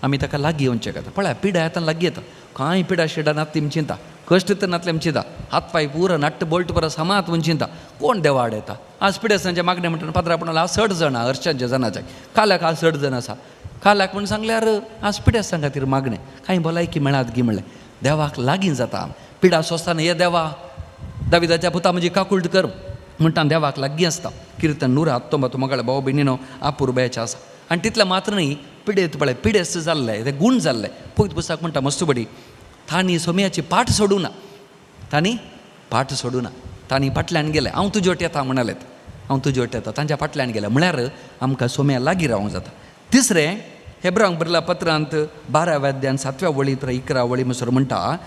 आमी ताका लागीं येवचें करता. पळय पिडा येता लागीं येता, कांय पिडा शिडा नातली म्हण चिंता, कश्ट तर नातले म्हण चिंता, हात पांय पुरो नट्ट बोल्ट पुरो समात म्हण चिंता. कोण देवाड येता? आज पिडेस्तांचें मागणें म्हणटा पाद्रा पण आज 60 जाणां हर्षांच्या जाणाच्या काल्याक आज 60 जाण आसा. काल्याक म्हण सांगल्यार आज पिडेस्तां खातीर मागणें कांय भलायकी मेळात गी म्हणलें. देवाक लागीं जाता पिडा सोंसतना, हे देवा दाविदाच्या पुता म्हजी काकुळट कर म्हणटा देवाक लागीं आसता. किर्तन 119 मगाळ भाव भयणीनो आपुरबायेचें आसा. आनी तितलें मात्र न्ही, पिडेत पळय पिडेस्त जाल्ले ते गूण जाल्ले. पवित्र पुस्तक म्हणटा मस्तुबडी तांणी सोमयाची पाठ सोडूं ना, तांणी पाठ सोडूं ना, तांणी फाटल्यान गेले. हांव तुजे वटेन येता म्हणालेत, हांव तुजे वटेन येता, तांच्या फाटल्यान गेले. म्हळ्यार आमकां सोम्या लागीं रावंक जाता. तिसरें हेब्रांक बरयल्या पत्रांत 12व्या अध्यायान 7व्या वळी तर 11 वळी म्हणसर म्हणटा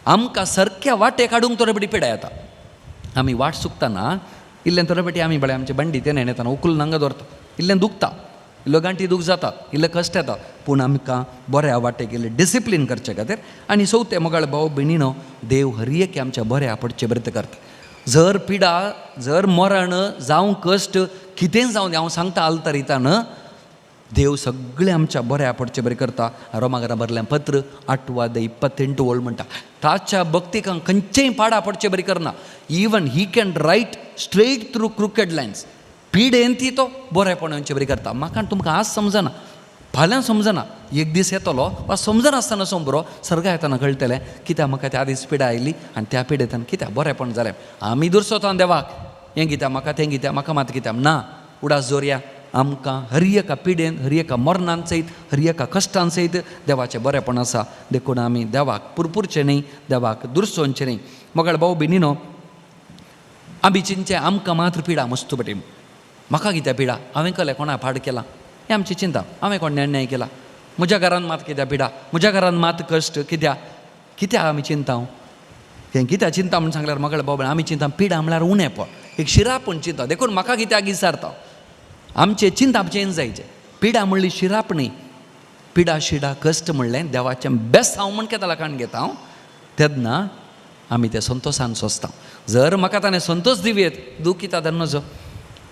आमकां सारक्या वाटे काडूंक थोडे बडी पिडा येता. आमी वाट चुकतना इल्लें थोडे बटी आमी पळय आमचे बंडी ते न्हेणेताना उखलून हांगा दवरता, इल्लें दुखता, इल्लो गांठी दूख जाता, इल्लें कश्ट येता, पूण आमकां बऱ्या वाटेक इल्लें डिसिप्लीन करचे खातीर. आनी चवथें मोगाळ भाव भयणीनो, देव हर एक आमच्या बऱ्या पडचे बरें करता. जर पिडा जर मरण जावं कश्ट कितेंय जावं हांव सांगता आलतरितान देव सगळें आमच्या बऱ्या पडचे बरें करता. रोमागरा बरलें पत्र 8:28 ओळ म्हणटा ताच्या भक्तिकांक खंयचेय पाडा पडचे बरें करना. Even he can write straight through crooked lines. पिडेन ती तो बरेपण येवचे बरी करता. म्हाका तुमकां आज समजना, फाल्यां समजना, एक दीस येतलो वा समजनासतना सोंबरो सर्गा येतना कळटलें कित्याक म्हाका त्या दीस पिडा आयली आनी त्या पिडेंतल्यान कित्याक बरेपण जालें. आमी दुरसोता देवाक हें कित्याक म्हाका तें कित्याक म्हाका मात कित्याक ना. उडास दवरया आमकां हर एका पिडेन हर एका मरणान सयत हर एका कश्टान सयत देवाचें बरेपण आसा. देखून आमी देवाक पुरपुरचें न्ही, देवाक दुरसोवचें न्ही. मगळ भाव भयणीनो, आमी चिंतचें आमकां मात्र पिडा मस्त बटी, म्हाका कित्याक पिडा, हांवें कलें कोणा फाड केला, हें आमची चिंता. हांवें कोण अन्याय केला, म्हज्या घरान मात कित्याक पिडा, म्हज्या घरान मात कश्ट कित्याक, कित्याक आमी चिंता हें कित्याक चिंता म्हूण सांगल्यार मगळ बाबा आमी चिंता पिडा म्हळ्यार उणेपण, एक शिराप म्हूण चिंता. देखून म्हाका कित्याक विचारता. आमचें चिंताप चेंज जायचें. पिडा म्हणली शिराप न्ही, पिडा शिडा कश्ट म्हणलें देवाचें बेस्ट हांव म्हण केन्ना काण घेता हांव तेन्ना आमी तें संतोशान सोंसता. जर म्हाका ताणें संतोश दिवयेत दूख कित्याक नजो,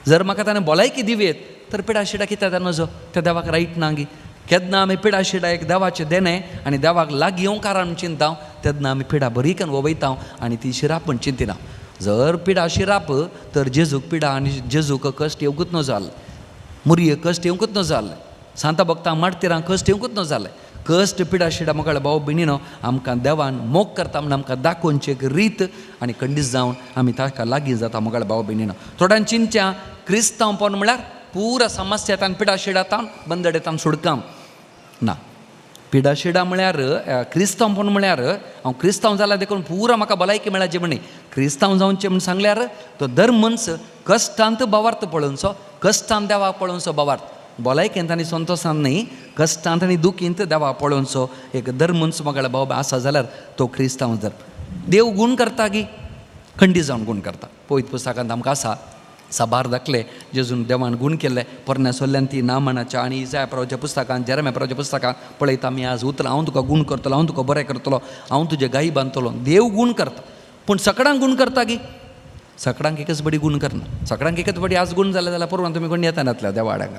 जर म्हाका ताणें भलायकी दिवयेत तर पिडा शिडा कित्याक नजो, त्या देवाक रायट ना गी. केन्ना आमी पिडा शिडा एक देवाचें देणें आनी देवाक लागीं येवंक कारण चिंता तेन्ना आमी पिडा बरी करून वयता आनी ती शिराप म्हण चिंतिना. जर पिडा शिराप तर जेजूक पिडा आनी जेजूक कश्ट येवंकूच नजो जालें, मुरये कश्ट येवंकूच नजो जालें, सांता भक्तां मार्तिरां कश्ट येवंकूच नजो जालें. कश्ट पिडा शिडा मोगाळ भाव भयणीनो आमकां देवान मोग करता म्हूण आमकां दाखोवची एक रीत आनी खंडीत जावन आमी ताका लागीं जाता. मोगाळ भाव भयणीनो, थोड्यां चिंतच्या क्रिस्तांवपण म्हळ्यार पुरा समस्या तान पिडा शिडा तान बंदडे तान सुडकाम ना. पिडा शिडा म्हळ्यार क्रिस्तांवपण म्हळ्यार हांव क्रिस्तांव जाल्यार देखून पुरा म्हाका भलायकी मेळाची म्हण न्ही. क्रिस्तांव जावचें म्हूण सांगल्यार तो धर्मन्स कश्टांत भावार्थ पळोवचो, कश्टान देवाक पळोवचो भावार्थ, भलायकेंत आनी संतोशान न्ही, कश्टांत आनी दुखींत देवाक पळोवचो एक धर्मन्स मोगाळ भाव आसा जाल्यार तो क्रिस्तांव धर्म. देव गूण करता गी खंडीत जावन गूण करता. पवित्र पुस्तकांत आमकां आसा साबार दाखले जेजून देवान गूण केल्ले. पोरण्या सोल्ल्यान ती नामनाच्या आनी इजाया प्रवाच्या पुस्तकान जेरम्या प्रवाच्या पुस्तकान पळयता आमी आज उतरां, हांव तुका गूण करतलो, हांव तुका बरें करतलो, हांव तुजे गायी बांदतलो. देव गूण करता, पूण सकडांक गूण करता गी? सकडांक एकच बडी गूण करना. सकडांक एकच बडी आज गूण जालें जाल्यार परवान तुमी कोण येता नातल्या देवाडांक.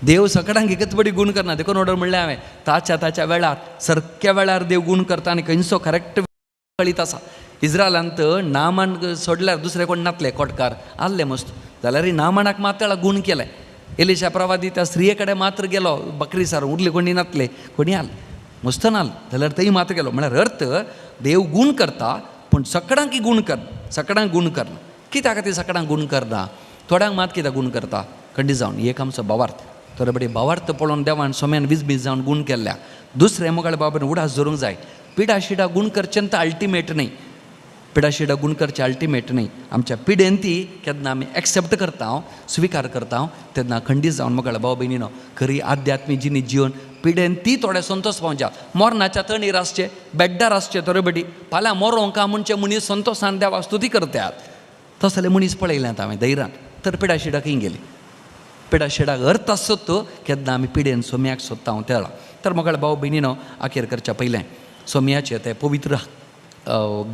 देव सकडांक एकच बडी गूण करना. देखून ऑर्डर म्हणलें हांवें ताच्या ताच्या वेळार सारक्या वेळार देव गूण करता आनी खंयचो करेक्ट कळीत आसा. इज्रायलांत नामान सोडल्यार दुसरे कोण नातले कोटकार आहले मस्त, जाल्यार नामानाक मात तेळा गूण केलें. एलिशा प्रवादी त्या स्त्रिये कडेन मात्र गेलो बकरी सार उरले कोणी नातले कोणी आले मस्त नाल जाल्यार थंय मात्र गेलो. म्हळ्यार अर्थ देव गूण करता पूण सकडांक गूण करना, सकडांक गूण करना. कित्याक खातीर सकडांक गूण करना, थोड्यांक मात कित्याक गूण करता? खंडीत जावन एक आमचो भावार्थ. थोडे बडी भावार्थ पळोवन देवान सोम्यान विजबीज जावन गूण केल्ल्या. दुसरें मोगाळ बाबान उडास धरूंक जाय. पिडा शिडा गूण करचें तर अल्टिमेट न्ही, पिडा शिडा गूण करचें अल्टिमेट न्ही. आमच्या पिडेन ती केन्ना आमी एक्सेप्ट करता, स्विकार करता तेन्ना खंडीत जावन मोगाळ भाव भयणीनो खरी आध्यात्मीक जिणी जिवन पिडेन ती थोडे संतोष पावच्या. मरणाच्या तणीर आसचे बेड्डार आसचे थोडे बडी फाल्यां मरोंक म्हणचे मनीस संतोशान देवा स्तुती करतात. तसले मनीस पळयल्यात हांवें धैर्यान. तर पिडा शिडा खंय गेली? पिडा शिडाक अर्थ आसतो तो केन्ना आमी पिडेन सोम्याक सोदता हांव तेळा. तर मोगाळ भाव भयणीनो आखेर करच्या पयलें सोम्याचे ते पवित्र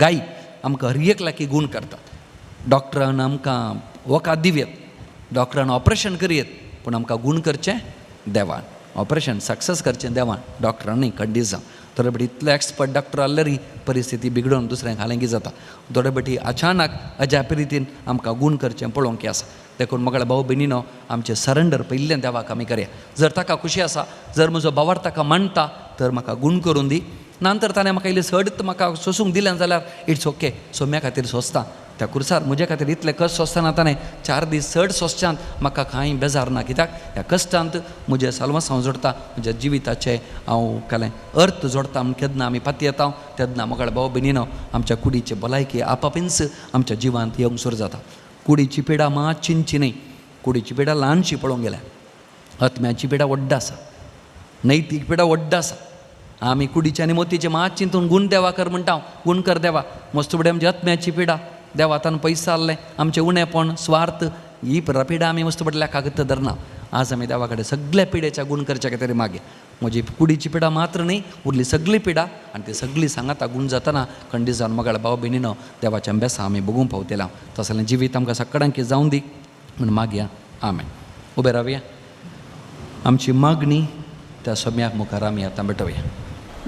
गाय आमकां हर एक लागी गूण करतात. डॉक्टरान आमकां वखद दिवयेत, डॉक्टरान ऑपरेशन करयेत, पूण आमकां गूण करचें देवान. ऑपरेशन सक्सेस करचें देवान डॉक्टरांनी कंडिजां थोडे बेटी इतले एक्सपर्ट डॉक्टर आहल्यारी परिस्थिती बिगडोवन दुसऱ्यांक हालेंकी जाता. थोडे बेटी अचानक अजापी रितीन आमकां गूण करचें पळोवंक आसा. देखून मगळे भाव भयणीनो आमचें सरेंडर पयिल्लें देवाक आमी करया. जर ताका खुशी आसा, जर म्हजो भावार ताका मानता तर म्हाका गूण करून दी, ना तर ताणें म्हाका इल्लें सड म्हाका सोसूंक दिलें जाल्यार it's okay, सोम्या खातीर सोंसता. त्या खुर्सार म्हजे खातीर इतलें कश्ट सोंसतना ताणें 4 दीस चड सोंसच्यांत म्हाका कांय बेजार ना, कित्याक ह्या कश्टांत म्हजें साल्वासांव जोडटा, म्हज्या जिविताचें हांव कालें अर्थ जोडटा म्हूण केन्ना आमी पातयेता तेन्ना मोगाळ भाव भयणीनो आमच्या कुडीची भलायकी आपापींच आमच्या जिवांत येवंक सुरू जाता. कुडीची पिडा मात चिंतची न्हय, कुडीची पिडा ल्हानशी पळोवंक गेल्यार, आत्म्याची पिडा व्हड्ड आसा, नैतीक पिडा व्हड्ड आसा. आमी कुडीचे आनी मोतीचे मात चिंतून गूण देवा कर म्हणटा, गूण कर देवा, मस्त फुडें आमची आत्म्याची पिडा देवा तान पयसो आहलें, आमचें उणेपण स्वार्थ ही पिडा आमी मस्त पडल्या कागद धरना. आज आमी देवा कडेन सगळ्या पिडेच्या गूण करच्या खातीर मागया. म्हजी कुडीची पिडा मात्र न्हय, उरली सगळी पिडा आनी ती सगळी सांगाता गूण जातना खंडीत जावन मगाळ भाव भयणीनो देवाच्या बेसां आमी भोगूंक पावतले. तसलें जिवीत आमकां सगळ्यांक जावं दी म्हूण मागया. आमेन. उबे रावया, आमची मागणी त्या सोम्याक मुखार आमी आतां भेटोवया.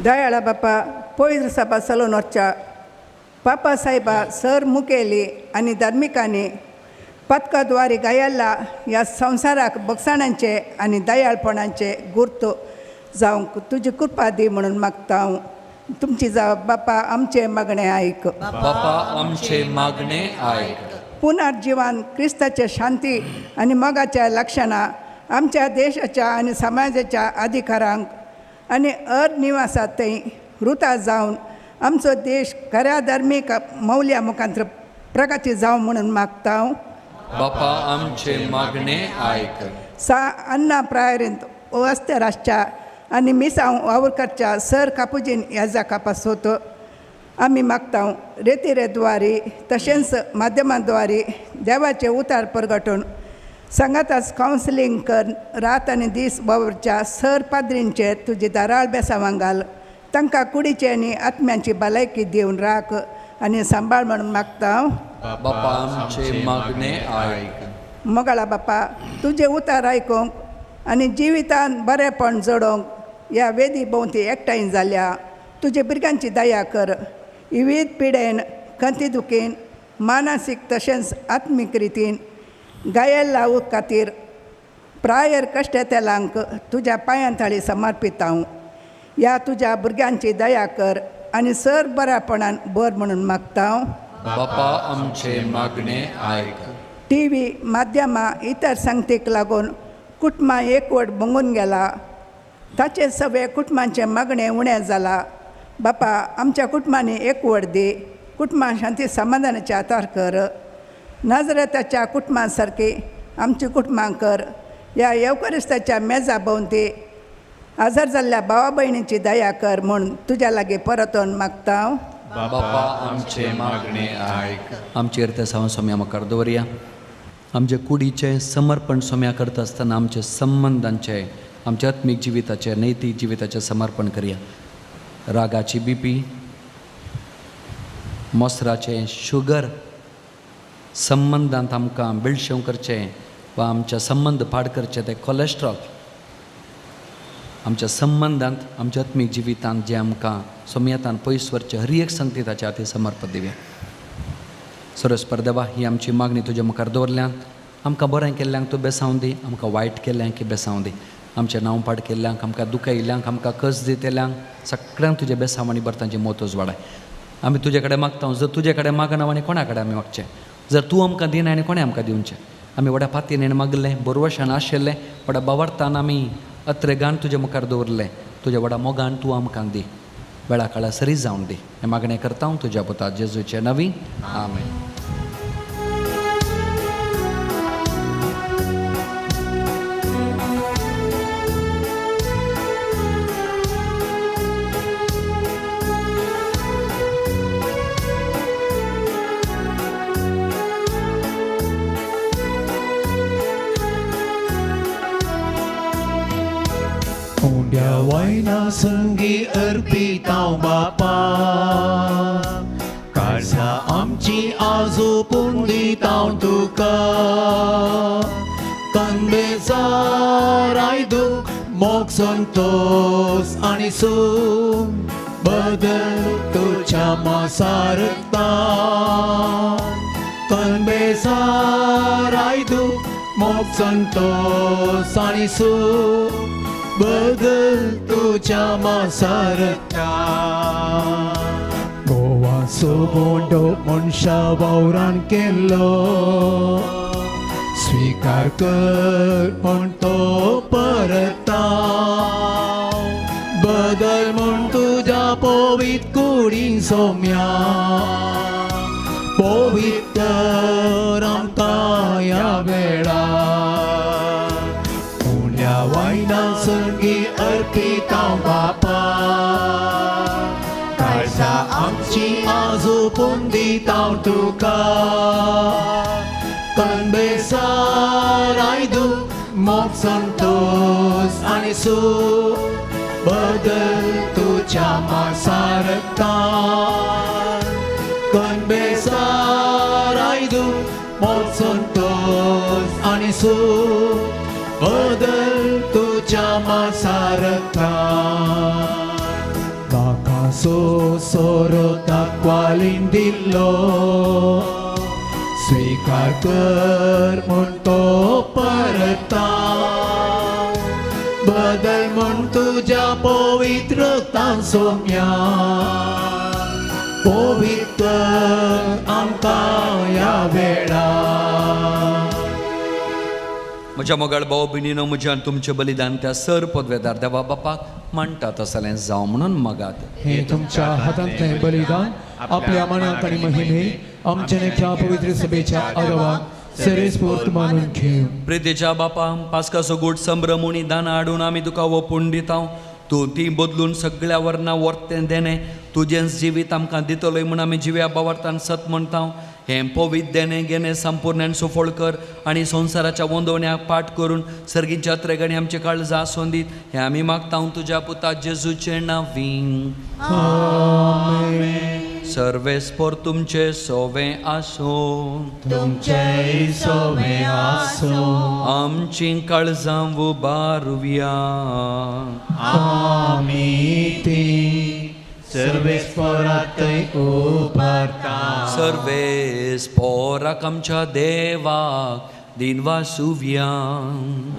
दयाळा बापा, पवित्र सभा चलोवन वचच्या पापा साहेबा सर मुखेली आनी धार्मिकांनी पदकाद्वारे गायल्ला ह्या संवसाराक बगसाणांचे आनी दयाळपणाचे गुर्त जावंक तुजी कृपा दी म्हणून मागता हांव. तुमची जाव बापा आमचें मागणें आयक. बापा आमचे मागणें आयक. पुनर्जिवन क्रिस्ताचे शांती आनी मोगाच्या लक्षणां आमच्या देशाच्या आनी समाजाच्या अधिकारांक आनी अनिवासात थंय रुता जावन आमचो देश खऱ्या धार्मीक मौल्या मुखांत प्रगती जावं म्हणून मागता हांव. बापा आमचे मागणें आयक. सा अन्ना प्रायरींत अस्तर आसच्या आनी मिसांव वावर करच्या सर कापुजीन ह्या जाका पासत आमी मागता रेतिरेद्वारी तशेंच माध्यमाद्वारे देवाचे उतार परगटून सांगाताच कावन्सिलींग कर रात आनी दीस वावुरच्या सर पाद्रींचेर तुजी दाराळ बेसावां घाल, तांकां कुडीची आनी आत्म्यांची भलायकी दिवन राख आनी सांबाळ म्हणून मागता हांव. बापा आमचे मागणें आयक. मोगाळा बापा, तुजें उतार आयकूंक आनी जिवितान बरेंपण जोडोवंक ह्या वेदी भोंवती एकठांय जाल्या तुजे भुरग्यांची दया कर. विवीध पिडेन खंती दुखीन मानसीक तशेंच आत्मीक रितीन गायल लावूंक खातीर प्रायर कश्टेतेलांक तुज्या पांयां थाळी समर्पिता हांव. ह्या तुज्या भुरग्यांची दया कर आनी सर बऱ्यापणान बर म्हणून मागता हांव. बापा आमचे मागणें आयक. टी व्ही माध्यमां इतर संगतीक लागून कुटुंबां एकवट भंगून गेला, ताचे सगळे कुटुंबांचें मागणें उणें जाला. बापा आमच्या कुटुंबांनी एकवट दी, कुटुंबां शांती समाधानाचे आदार कर. नाजरेताच्या कुटुंबां सारकी आमची कुटुंबां कर. ह्या येवकरिस्ताच्या मेजा भोंवती आजार जाल्ल्या भावा भयणीची दया कर म्हूण तुज्या लागीं परतून मागता हांव. बापा आमचे मागणें आयक. आमचेर ते सावन सोम्या मुखार दवरया. आमचे कुडीचें समर्पण सोम्या करता आसतना आमचे संबंदांचें, आमच्या आत्मीक जिविताचें, नैतीक जिविताचें समर्पण करया. रागाची बीपी, मोसराचें शुगर संबंदांत आमकां बेळशेव करचें वा आमच्या संबंद पाड करचें तें कोलेस्ट्रॉल, आमच्या संबंदांत आमच्या आत्मीक जिवितांत जें आमकां सोमयतान पयस व्हरचें हर एक संगती ताच्या हातीर समर्पण दिवया. सरस्पर देवा, ही आमची मागणी तुज्या मुखार दवरल्यान आमकां बरें केल्ल्यांक तूं बेसावं दी, आमकां वायट केल्ल्यांक बेसावं दी, आमचें नांव पाड केल्ल्यांक, आमकां दुखयल्ल्यांक, आमकां कस दितल्यांक सगळ्यांक तुजें बेसांव आनी बरें तांची मोतोज वाडाय. आमी तुजे कडेन मागता, जर तुजे कडेन मागना आनी कोणा कडेन आमी मागचें, जर तूं आमकां दिना आनी कोणें आमकां दिवचें. आमी व्हडा पातीन मागलें, बरवशान आशिल्लें, व्हडा बावरतान आमी अत्रेगान तुजे मुखार दवरलें, तुज्या व्हडा मोगान तूं आमकां दी, वेळा काळा सरी जावन दी. हें मागणें करता हांव तुज्या पुता जेजूचे नवी. आमेन. उंड्या वायना संगी अर्पितांव बापा, काळजा आमची आजो पुंडितांव तुका, तंबेजार आयदूंक मोग संतोस आनी सूख बदल तुज्या मासारता कनबेसार आयदू मोग संतोस आनी सूख बदल तुज्या मासारता गोवा सोबोंडो मनशा वावरान केल्लो स्वीकार कर म्हण तो परता बदल म्हण तुज्या पवित कुडीन सोम्या पवित्र आमकां ह्या वेळा उण्या वायना संगी अर्पिता बापा काळजा आमची आजोपून दिता तुका कनबेसार आयदू मोग संतोस आनी सूख बदल तुज्या मासारता कनबेसार आयदू मोग संतोस आनी सूख बदल तुज्या मासारता म्हाका सो सोरो ताकवालीन दिल्लो स्वीकार कर म्हण तो परता बदल म्हण तुज्या पवित्रतान सोम्या पवित्र आमकां ह्या वेळा. म्हज्या मोगाळ भाव भयणीनो, म्हज्या आनी तुमचें बलिदान त्या सर पदवेदार देवा बापाक मांडटा तसलें जावं म्हणून मागात. हे तुमच्या हातांतलें बलिदान आपल्या मनाक आनी महिमे आमच्या ह्या पवित्र सभेच्या आदवाक सरेस्फूर्त मानून घेवं. प्रितीच्या बापा, पास्काचो गोड संभ्रम उणी दानां हाडून आमी तुका ओपून दिता. तूं ती बदलून सगळ्या वर्णां वर्तें देणें तुजेंच जिवीत आमकां दितलोय म्हूण आमी जिव्या बावार्थान सत म्हणटा. हें पवित्र देणें घेणें संपूर्ण आनी सुफळ कर आनी संवसाराच्या वंदवण्याक पाठ करून सर्गीच्या त्रेगांनी आमचे काळजां आसून दीत हें आमी मागता तुज्या पुता जेजूचे नांवीं. सर्वेस्पोर तुमचे सोवें आसूं. तुमचेय सोवें आसूं. आमचीं काळजां उबारुया. आमी ती सर्वेस्पोरातय उबारता. सर्वेस्पोराक आमच्या देवाक दिनवासुव्या.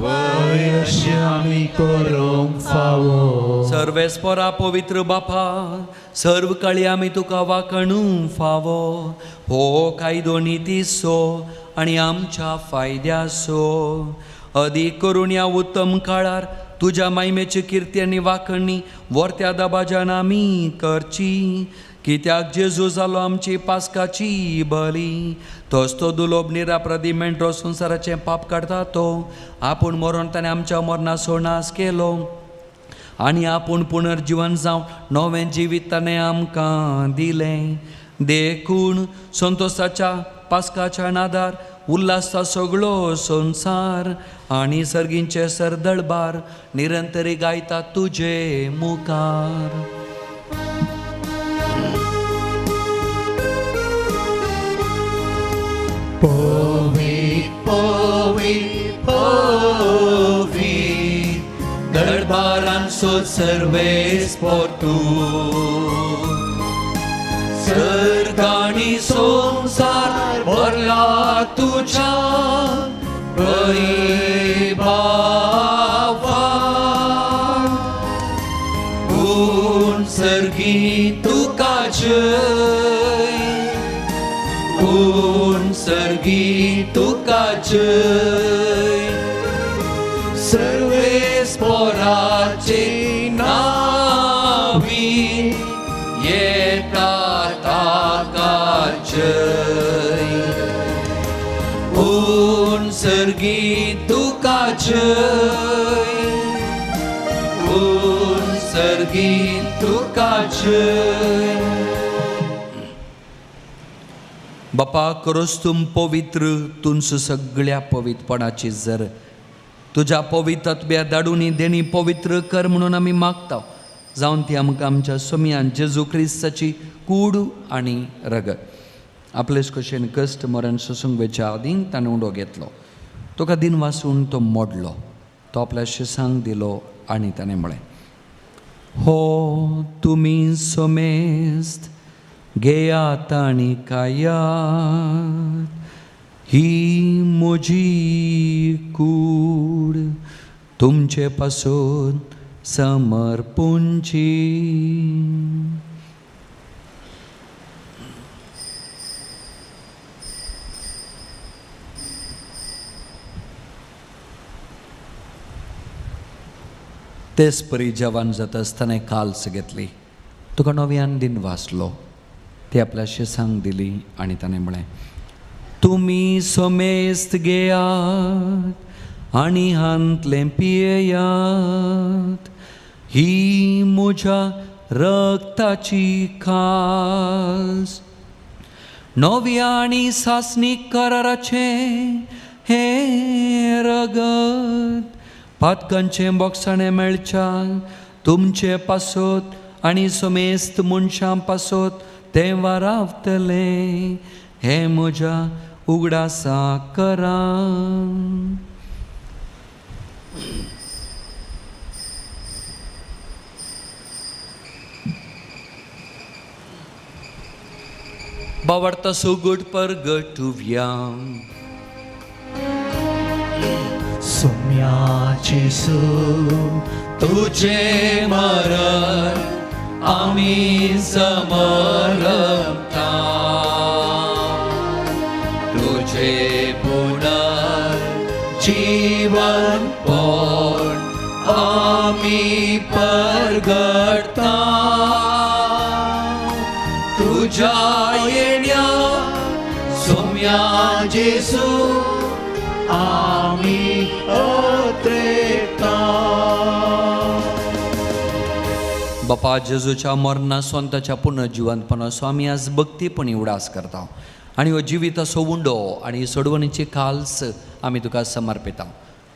वय अशें आमी करूंक फावो. सर्वेस्पोरा पवित्र बापा, सर्व काळी आमी तुका वाकणू फावो. हो कायदो नितीसो आनी आमच्या फायद्यासो. अदीक करून ह्या उत्तम काळार तुज्या मायमेची किर्ती आनी वाखणी वर्त्या दबाज्यान आमी करची. कित्याक जेजू जालो आमची पास्काची बली, तोच तो दुलोब निराप्रदी मेंढरो संवसाराचें पाप काडटा तो आपूण मरोन ताणें आमच्या मरणाचो नाश केलो आनी आपूण पुनर्जिवन जावन नवें जिवीत ताणें आमकां दिलें. देखून संतोसाच्या पास्काच्या नादार उल्हासता सगळो संवसार आनी सर्गींचे सरदळबार निरंतरी गायता तुजे मुखार. पवित पवित पवित दरबारांचो सर्वेस्पोर तूं, सर्ग आनी संवसार भरला तुज्या वैभावान. पूण सर्गी तुका जय, पूण सर्गी तुका जय. सर्वेस्पोराचे नावी येता ताका जय. पूण सर्गी तुका जय, पूण सर्गी तुका जय. बापा, करोस तूं पवित्र तुंच सगळ्या पवित्रपणाची जर तुज्या पवित्र आत्म्या धाडून ही देणी पवित्र कर म्हणून आमी मागता. जावन ती आमकां आमच्या सोमयान जेजू क्रिस्ताची कूड आनी रगत आपलेच कशेन कश्ट मरण सोसूंक वेच्या आदीं ताणें उडो घेतलो. तुका दिन वासून तो मोडलो, तो आपल्या शिसांक दिलो आनी ताणें म्हळें, हो तुमी समेस्त घेयात आनी खायात, ही म्हजी कूड तुमचे पासून समर्पूंची. तेच परी जवान जाता आसतना काल्स घेतली, तुका नव्यान दिन वाचलो, ती आपल्या शेसांक दिली आनी ताणें म्हळें, तुमी समेस्त घेयात आनी हांतलें पियेयात, ही म्हज्या रक्ताची खास नव्या आनी सासणीक कराराचें हें रगत पातकांचें बोगसाणें मेळच्या तुमचे पासत आनी समेस्त मनशां पासत तें वारावतलें, हें म्हज्या उगडासा करा. बावडता सुगूट परगटुव्या. सोम्याचे सू तुझे मरण आमी समरता, तुझे पुनर्जीवन पण आमी परगटता, तुझ्या येण्या सोम्या जेसू आमी ओत्रेता. बापा जेजूच्या मरणा स्वताच्या पुनर्जिवंतपणाचो आमी आज भक्तीपणी उडास करता आनी हो जिविताचो उंडो आनी सोडवणीची खाल्स आमी तुका समर्पिता.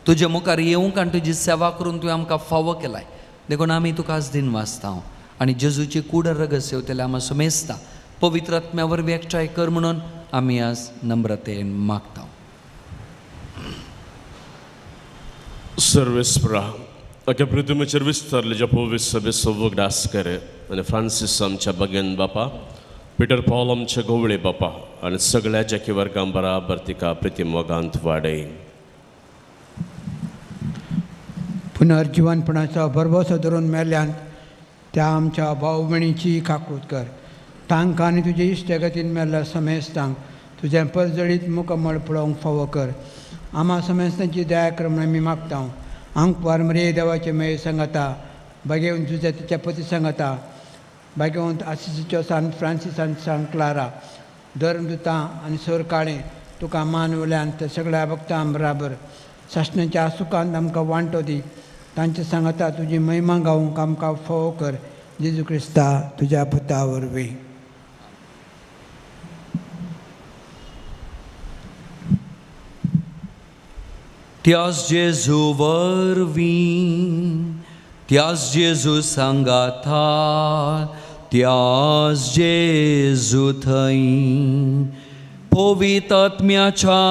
तुजे मुखार येवंक आनी तुजी सेवा करून तुवें आमकां फावो केलाय, देखून आमी तुका आज दिन वाचता आनी जेजूची कूड रगत सेवतले आमी समेजता. पवित्र आत्म्या वरवीं एकठांय कर म्हणून आमी आज नम्रतेन मागता. सर्वेस्परा अख्या पृथ्वीचेर विस्तारले ज्या पवित्र सभेचो उगडास करे आनी फ्रांसीस आमच्या बगेन बापा, पिटर पॉल आमच्या गोवळे बापा आनी सगळ्या जाकी वर्गां बराबर तिका प्रिती मोगांत वाडय. पुनर्जिवनपणाचो भरवसो धरून मेल्ल्यान त्या आमच्या भाव भयणीची काकूत कर. तांकां आनी तुजे इश्टगतीन मेल्ल्या समेस्तांक तुजें परजळीत मुकमळ पळोवंक फावो कर. आमा समेस्तांची दया कर म्हूण आमी मागता. आंकवार मरे देवाचे मेळ सांगता, बागेवन तुज्या तिच्या पती सांगता, बागेवंत आशिषीच्यो सान फ्रांसिसान सान क्लारा धर्मदुतां आनी सोर काळें तुका मान वयल्यान त्या सगळ्या भक्तां बराबर सासणाच्या सुखान आमकां वांटो दी. तांचे सांगता तुजी महिमा गावंक आमकां फावो कर. जेजू क्रिस्ता तुज्या पुता वरवीं. त्यास जेजू वरवीं, त्यास जेजू सांगाता, त्यास जेजू थंय पवित्र आत्म्याच्या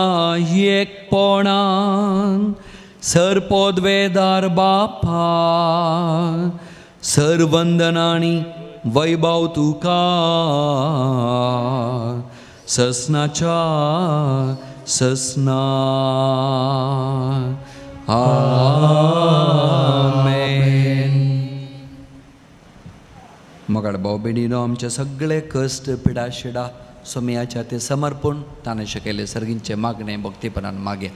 एकपणान सरपोदवेदार बापा सरवंदनानी वैभव तुका ससनाच्या ससना. आमेन. मगाड भाव भयणीनो, आमचे सगळे कश्ट पिडा शिडा सोमयाच्या ते समर्पण ताणें शिकयलें सर्गींचें मागणें भक्तीपणान मागे.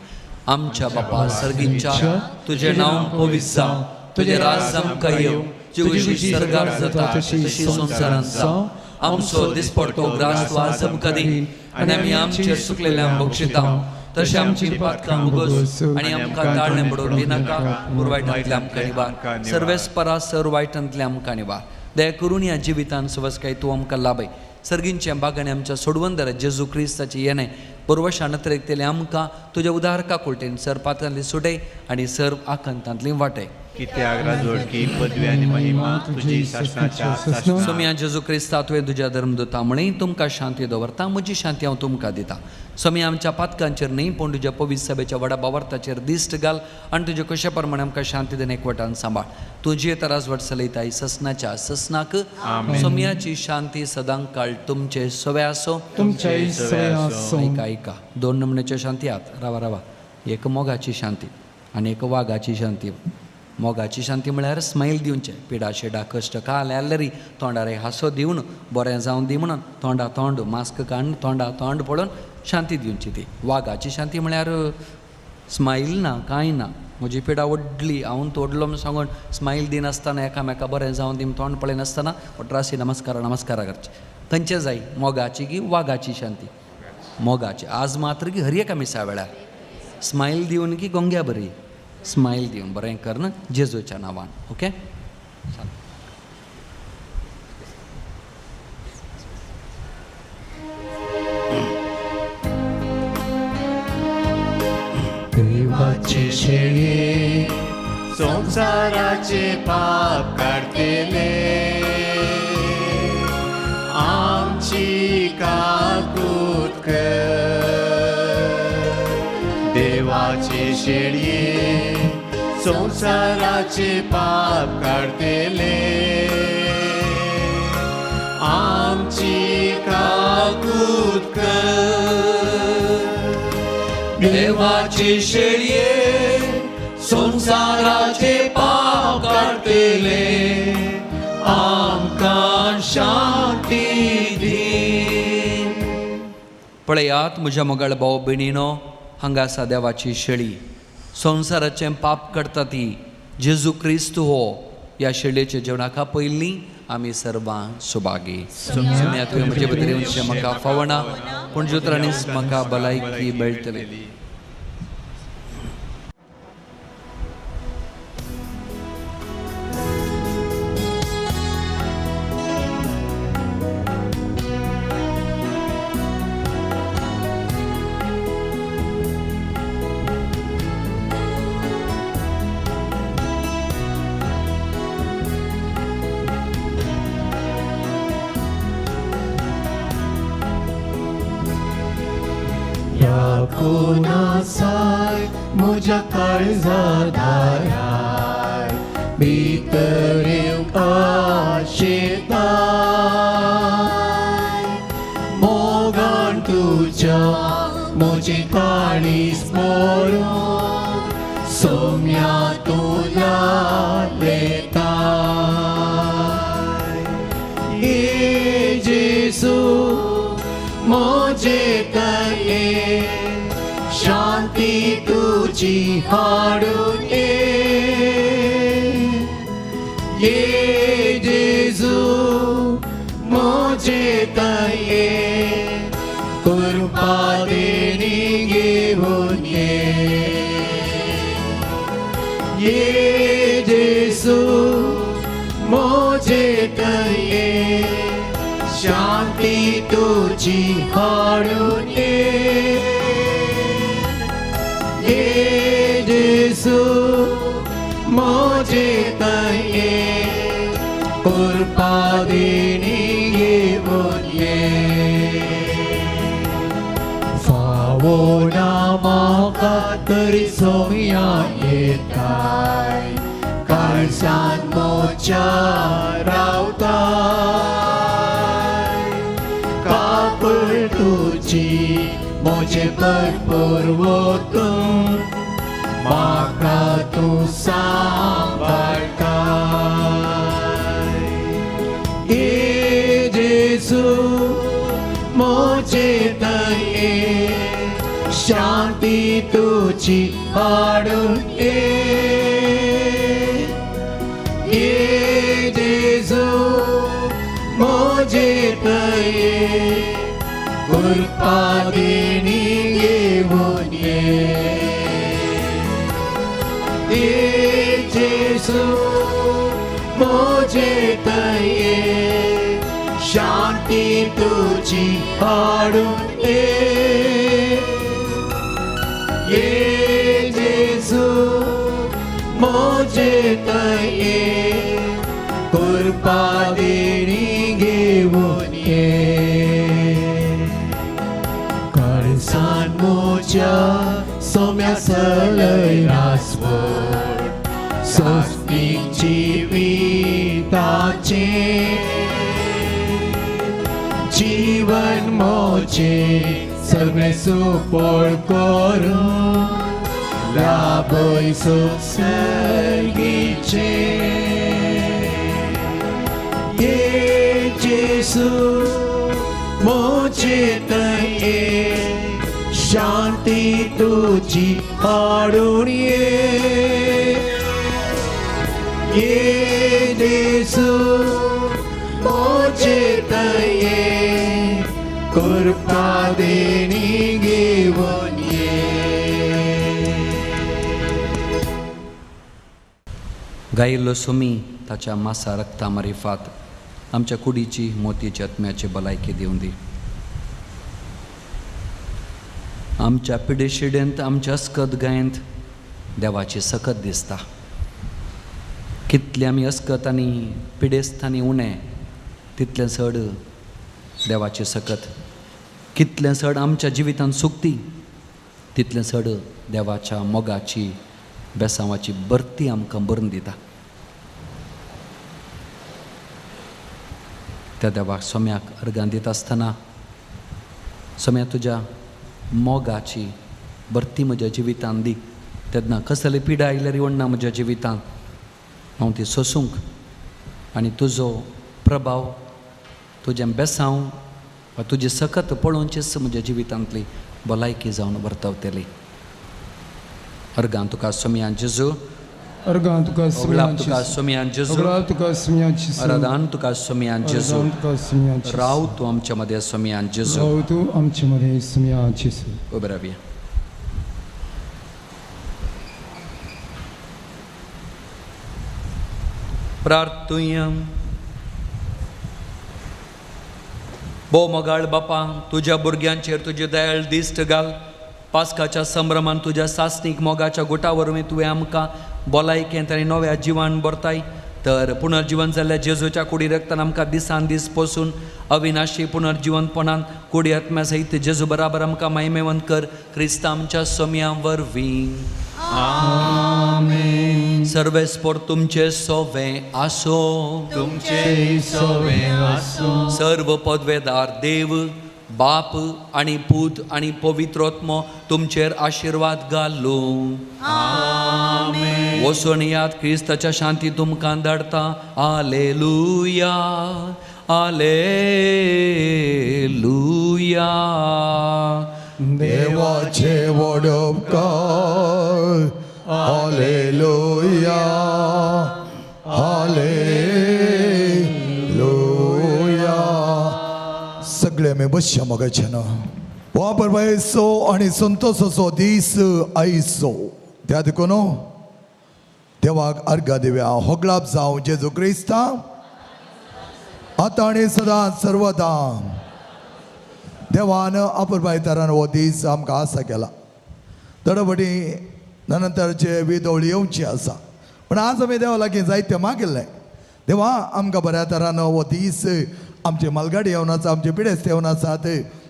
आमच्या बापा सर्गींच्या, तुजें नांव पवित्र जावं, तुजें राज आमकां येवं, तुजी सर्गार जाता तशी संवसारांत जावं. आमचो दिसपडतो ग्रास वास आमकां दी आनी आमी आमचेर सुकलेल्या बक्षिता तशें आमची पातकां मुगोस आनी आमकां ताळणें पडोवन दिनाका, पूर वायटांतल्या आमकां निवार, सर्वेस्परा सर वायटांतल्या आमकां निवार. दया करून ह्या जिवितान सवसकाय तूं आमकां लाभय. सर्गींच्या बागांनी आमच्या सोडवंदर जेजू क्रिस्ताचें येणें बरवशा नत्रेक तेलें आमकां तुज्या उदार काकुळटेन सर पात्रांतली सुटय आनी सर आकांतांतली वाटय. कित्याक राजवडकी पदवी आनी महिमा तुजी सासणाच्या सासणा. सोमया जेजू क्रिस्ता तुवें तुज्या धर्मदूता म्हणी तुमकां शांती दवरता, म्हजी शांती हांव तुमकां दिता. सोमया आमच्या पातकांचेर न्ही पूण तुज्या पवित्र सभेच्या व्हडा बावर्ताचेर दिश्ट घाल आनी तुजे कशे प्रमाणे आमकां शांती दिवन एकवटान सांबाळ. तुजी तराजवट चलयताय ससनाच्या ससनाक. सोमयाची शांती सदां काळ तुमचे सवे आसो. तुमचे सवे आसो. ऐका ऐका, दोन नमण्याच्यो शांती आहात. रावा रावा, एक मोगाची शांती आनी एक वागाची शांती. मोगाची शांती म्हळ्यार स्मायल दिवचें, पिडा शिडा कश्ट काल आसल्यारी तोंडार एक हांसो दिवन बरें जावन दी म्हणून तोंडा तोंड मास्क काडून तोंडा तोंड पळोवन शांती दिवची ती. वागाची शांती म्हळ्यार स्मायल ना कांय ना, म्हजी पिडा व्हडली हांव तोडलो म्हूण सांगून स्मायल दिनासतना एकामेका बरें जावन दी तोंड पळयनासतना वट्रासी नमस्कारा नमस्कारा करचें. खंयचें जाय, मोगाची की वागाची शांती? मोगाची. आज मात्र की हर एका मिसा वेळार स्मायल दिवन की गोंग्या बरी स्मायल दिवन बरें कर जेजूच्या नांवान. ओके. देवाचे शेळये संवसाराचे पाप काडटले, आमची काकूत कर. देवाचे शेळये संवसाराचे पाप काडटले, आमची काकूत कर. देवाचे शेळये संवसाराचे पाप काडटले, आमकां शांती दी. पळयात म्हज्या मोगाळ भाव भयणीनो, हांगा आसा देवाची शेळी, संवसाराचें पाप करता ती. जेजू क्रिस्त हो ह्या शेळयेच्या जेवणाका पयलीं आमी सर्वां सुभागी. सोम्या तुवें म्हजे भितर येवचें म्हाका फावना, पूण जुत्रांनीच म्हाका भलायकी मेळटली. कोणासाय म्हज्या काळजा दारार भितर येवंक आशेताय, मोगान तुज्या म्हजें काळीज मोडून सोम्या तूं लायताय. ये जेजू म्हजे तये शांती तुजी हाडून ये. ये जेजू म्हजे तये कृपा देणी घेवन ये. ये जेजू म्हजे तये शांती तुजी हाडून ये. ये जेजू म्हजे तये कृपा देणी घेवन ये. फावो ना म्हाका तरी सोम्या येताय, काळजान म्हज्या रावताय, काकूळ तुजी म्हजे भरपूर वतून म्हाका तूं सांबाळटाय. ये जेजू म्हजे तये शांती तुजी हाडून ये. ये जेजू म्हजे तये कृपा देणी घेवन ये. ये जेजू म्हजे तये शांती तुजी हाडून ये. ये जेजू म्हजे मोजे थंय कृपा देणी घेवन ये करसान मोज्या सोम्या सलय रासवट स्वस्तीक जिविताचें जीवन मोजे सगळें सुपळ करून लाभय सुख सर्गीचें ये जेसू मोजे थंय शांती तुजी हाडून ये ये जेसू मोजे थंय कृपा देणी घेवन ये गायिल्लो सुमी ताच्या मासा रक्ता मारिफात आमच्या कुडीची मोतीची आत्म्याची भलायकी दिवन दी. आमच्या पिडेशिडेंत आमच्या अस्कत गायेंत देवाची सकत दिसता. कितले आमी अस्कत आनी पिडेस्तांनी उणें तितलें चड देवाची सकत, कितलें चड आमच्या जिवितांत सुकती तितलें चड देवाच्या मोगाची बेसांवाची भरती आमकां भरून दिता. त्या देवाक सोम्याक अर्गां दिता आसतना सोम्या तुज्या मोगाची भरती म्हज्या जिवितांत दी. तेन्ना कसली पिडा आयल्यार वण्णा म्हज्या जिवितांत हांव ती सोसूंक आनी तुजो प्रभाव तुजें बेसांव वा तुजी सकत पळोवचीच म्हज्या जिवितांतली भलायकी जावन वर्तवतली. अर्गां तुका सोम्या जेजू, अर्गां तुका ओगलाप तुका सोम्या जेजू, ओगलाप तुका सोम्या जेजू, आराधन तुका सोम्या जेजू, आराधन तुका सोम्या जेजू, राव तूं आमच्या मदें सोम्या जेजू, राव तूं आमचे मदें सोम्या जेजू. उबे रावया. प्रार्थुया. भोव मोगाळ बापा, तुज्या भुरग्यांचेर तुजी दयाळ दिश्ट घाल. पास्काच्या संभ्रमान तुज्या सासणीक मोगाच्या गुटा वरवीं तुवें आमकां भलायकेंत आनी नव्या जिवान भरताय. तर पुनर्जिवन जाल्ल्या जेजूच्या कुडी रक्तान आमकां दिसान दीस पोसून अविनाशी पुनर्जिवनपणान कुडी आत्म्या सहित जेजू बराबर आमकां महिमेवंत कर, क्रिस्ता आमच्या सोम्या वरवीं. आमेन. सर्वेस्पोर तुमचे सोवे आसो, तुमचे सोवे आसो. सर्व पदवेदार देव बाप आनी पूत आनी पवित्रोत्मो तुमचेर आशिर्वाद घालूं. आमेन. वचून याद क्रिस्ताच्या शांती तुमकां धाडटा. आलेलुया, आलेलुया. देवाचे व्हड उपकार, हालेलुया, हालेलुया. सगळे आमी बसया मोगाचे ना वापर बायचो आनी संतोसाचो दीस आयचो. त्या देखून देवाक अर्घा दिव्या. होगळाप जावं जेजू क्रिस्ता आतां आनी सदां सर्वदा. देवान अपुरबाय तरान हो दीस आमकां आसा केला. थोडे नंतरचे विदोळ येवची आसा, पूण आज आमी देवा लागीं जायते मागिल्लें. देवा आमकां बऱ्या तरान हो दीस आमचे मालगाडी येवन आसा, आमचे पिडेस्त येवन आसात,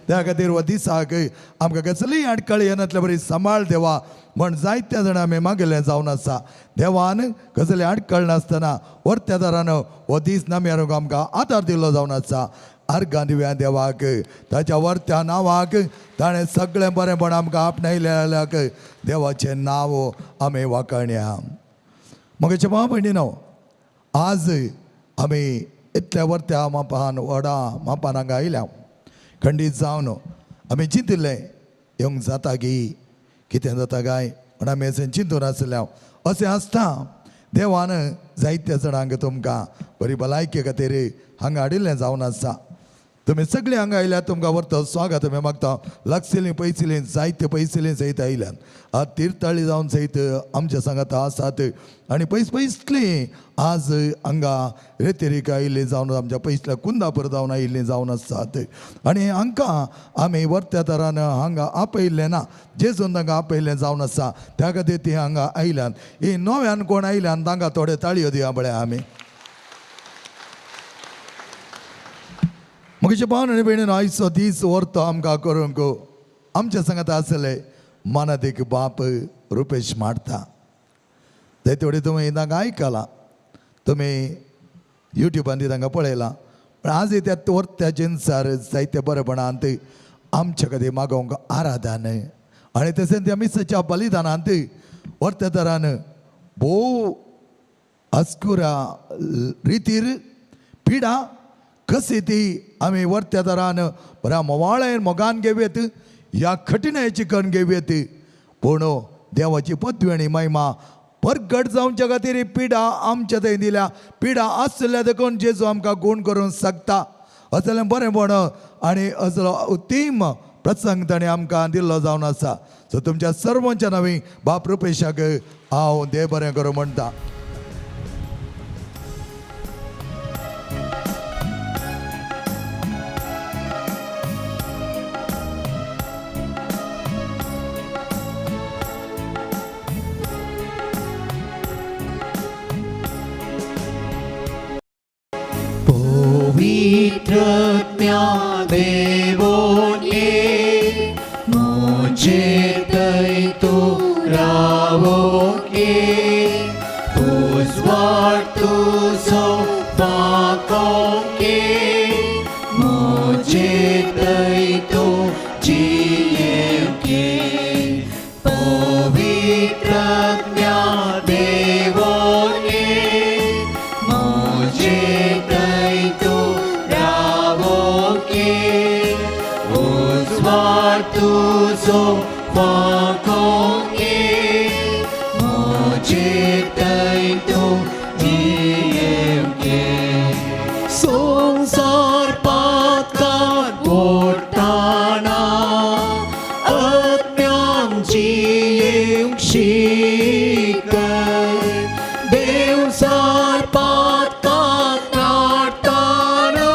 त्या खातीर हो दिसाक आमकां कसलीय आडखळ येनातले बरी सांबाळ देवा म्हण जायत्या जाणां आमी मागिल्लें जावन आसा. देवान कसली आडखळ नासतना वर्त्या तरान हो दीस नामयारूंक आमकां आदार दिल्लो जावन आसा. अर्गां दिवया देवाक, ताच्या वर्त्या नांवाक ताणें सगळें बरेंपण आमकां आपणायल्याक देवाचें नांव आमी वाखाणया. म्हगेचे भाव भयणीनो, आज आमी इतल्या वर्त्या मापान व्हडा मापान हांगा आयल्या. खंडीत जावन आमी चिंतिल्लें येवंक जाता गी कितें जाता काय म्हण आमी अशें चिंतून आसले. अशें आसता देवान जायत्या जाणांक तुमकां बरी भलायके खातीर हांगा हाडिल्लें जावन आसा. तुमी सगळीं हांगा आयल्यात, तुमकां व्हरता स्वागत आमी मागता. लागशिल्लीं पयसिल्लीं जायते पयसिल्लीं सयत आयल्यात, आज तीर्थाळी जावन सयत आमच्या सांगात आसात आनी पयस पयसलीं आज हांगा रेतेरीक आयिल्लीं जावन आमच्या पयसल्या कुंदापूर जावन आयिल्लीं जावन आसात. आनी हांकां आमी वर्त्या तरान हांगा आपयल्लें ना, जेजून तांकां आपयल्लें जावन आसा, त्या खातीर ती हांगा आयल्यान. ही नव्यान कोण आयल्यान तांकां थोडे ताळयो दिया पळया आमी. म्हजे भाव आनी भयणीन, आयचो दीस व्हरतो आमकां करूंक आमच्या सांगात आसले मानादीक बाप रुपेश मारता. जायते वटेन तुमी तांकां आयकलां, तुमी युट्युबान ती तांकां पळयलां, पूण आज त्या वर्त्या जिनसार जायते बरेपणांत आमच्या खातीर मागोवंक आराधन आनी तशेंच त्या मिसाच्या बलिदानांत वर्त्या तरान भोव अस्कुरा रितीर पिडा कशी ती आमी वर्त्या तरान बऱ्या मोवाळेन मोगान घेवयेत, ह्या कठिणायेची कण घेवयेत, पूण देवाची पदवी आनी महिमा परगट जावच्या खातीर ही पिडा आमच्या थंय दिल्या. पिडा आसल्या देखून जेजू आमकां गूण करूंक शकता असलें बरेंपण आनी असलो उत्तीम प्रसंग ताणें आमकां दिल्लो जावन आसा. सो तुमच्या सर्वांच्या नांवी बाप रुपेशाक हांव देव बरें करूं म्हणटा. पवित्रत्म्या देवोने मुझे तै तू रावोके उजवाड तुझो फाकोके मुझे तै तू जियेवके. पवित्रत्म्या देवोने मुझे तै तू रावोके उजवाड तुझो फाकोके मुझे तै तू जियेवके. संसार पातकान ओडटाना अज्ञान जियेवंक शिकय, देवसार पातकान नाडटाना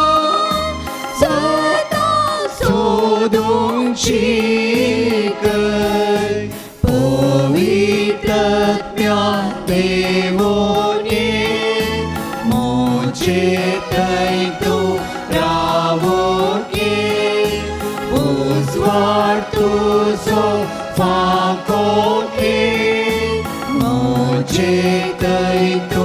सदां सोदूंक शिकय. पवित्रत्म्या देवोने मुझे तै तू रावोके उजवाड तुझो फाकोके मुझे तै तू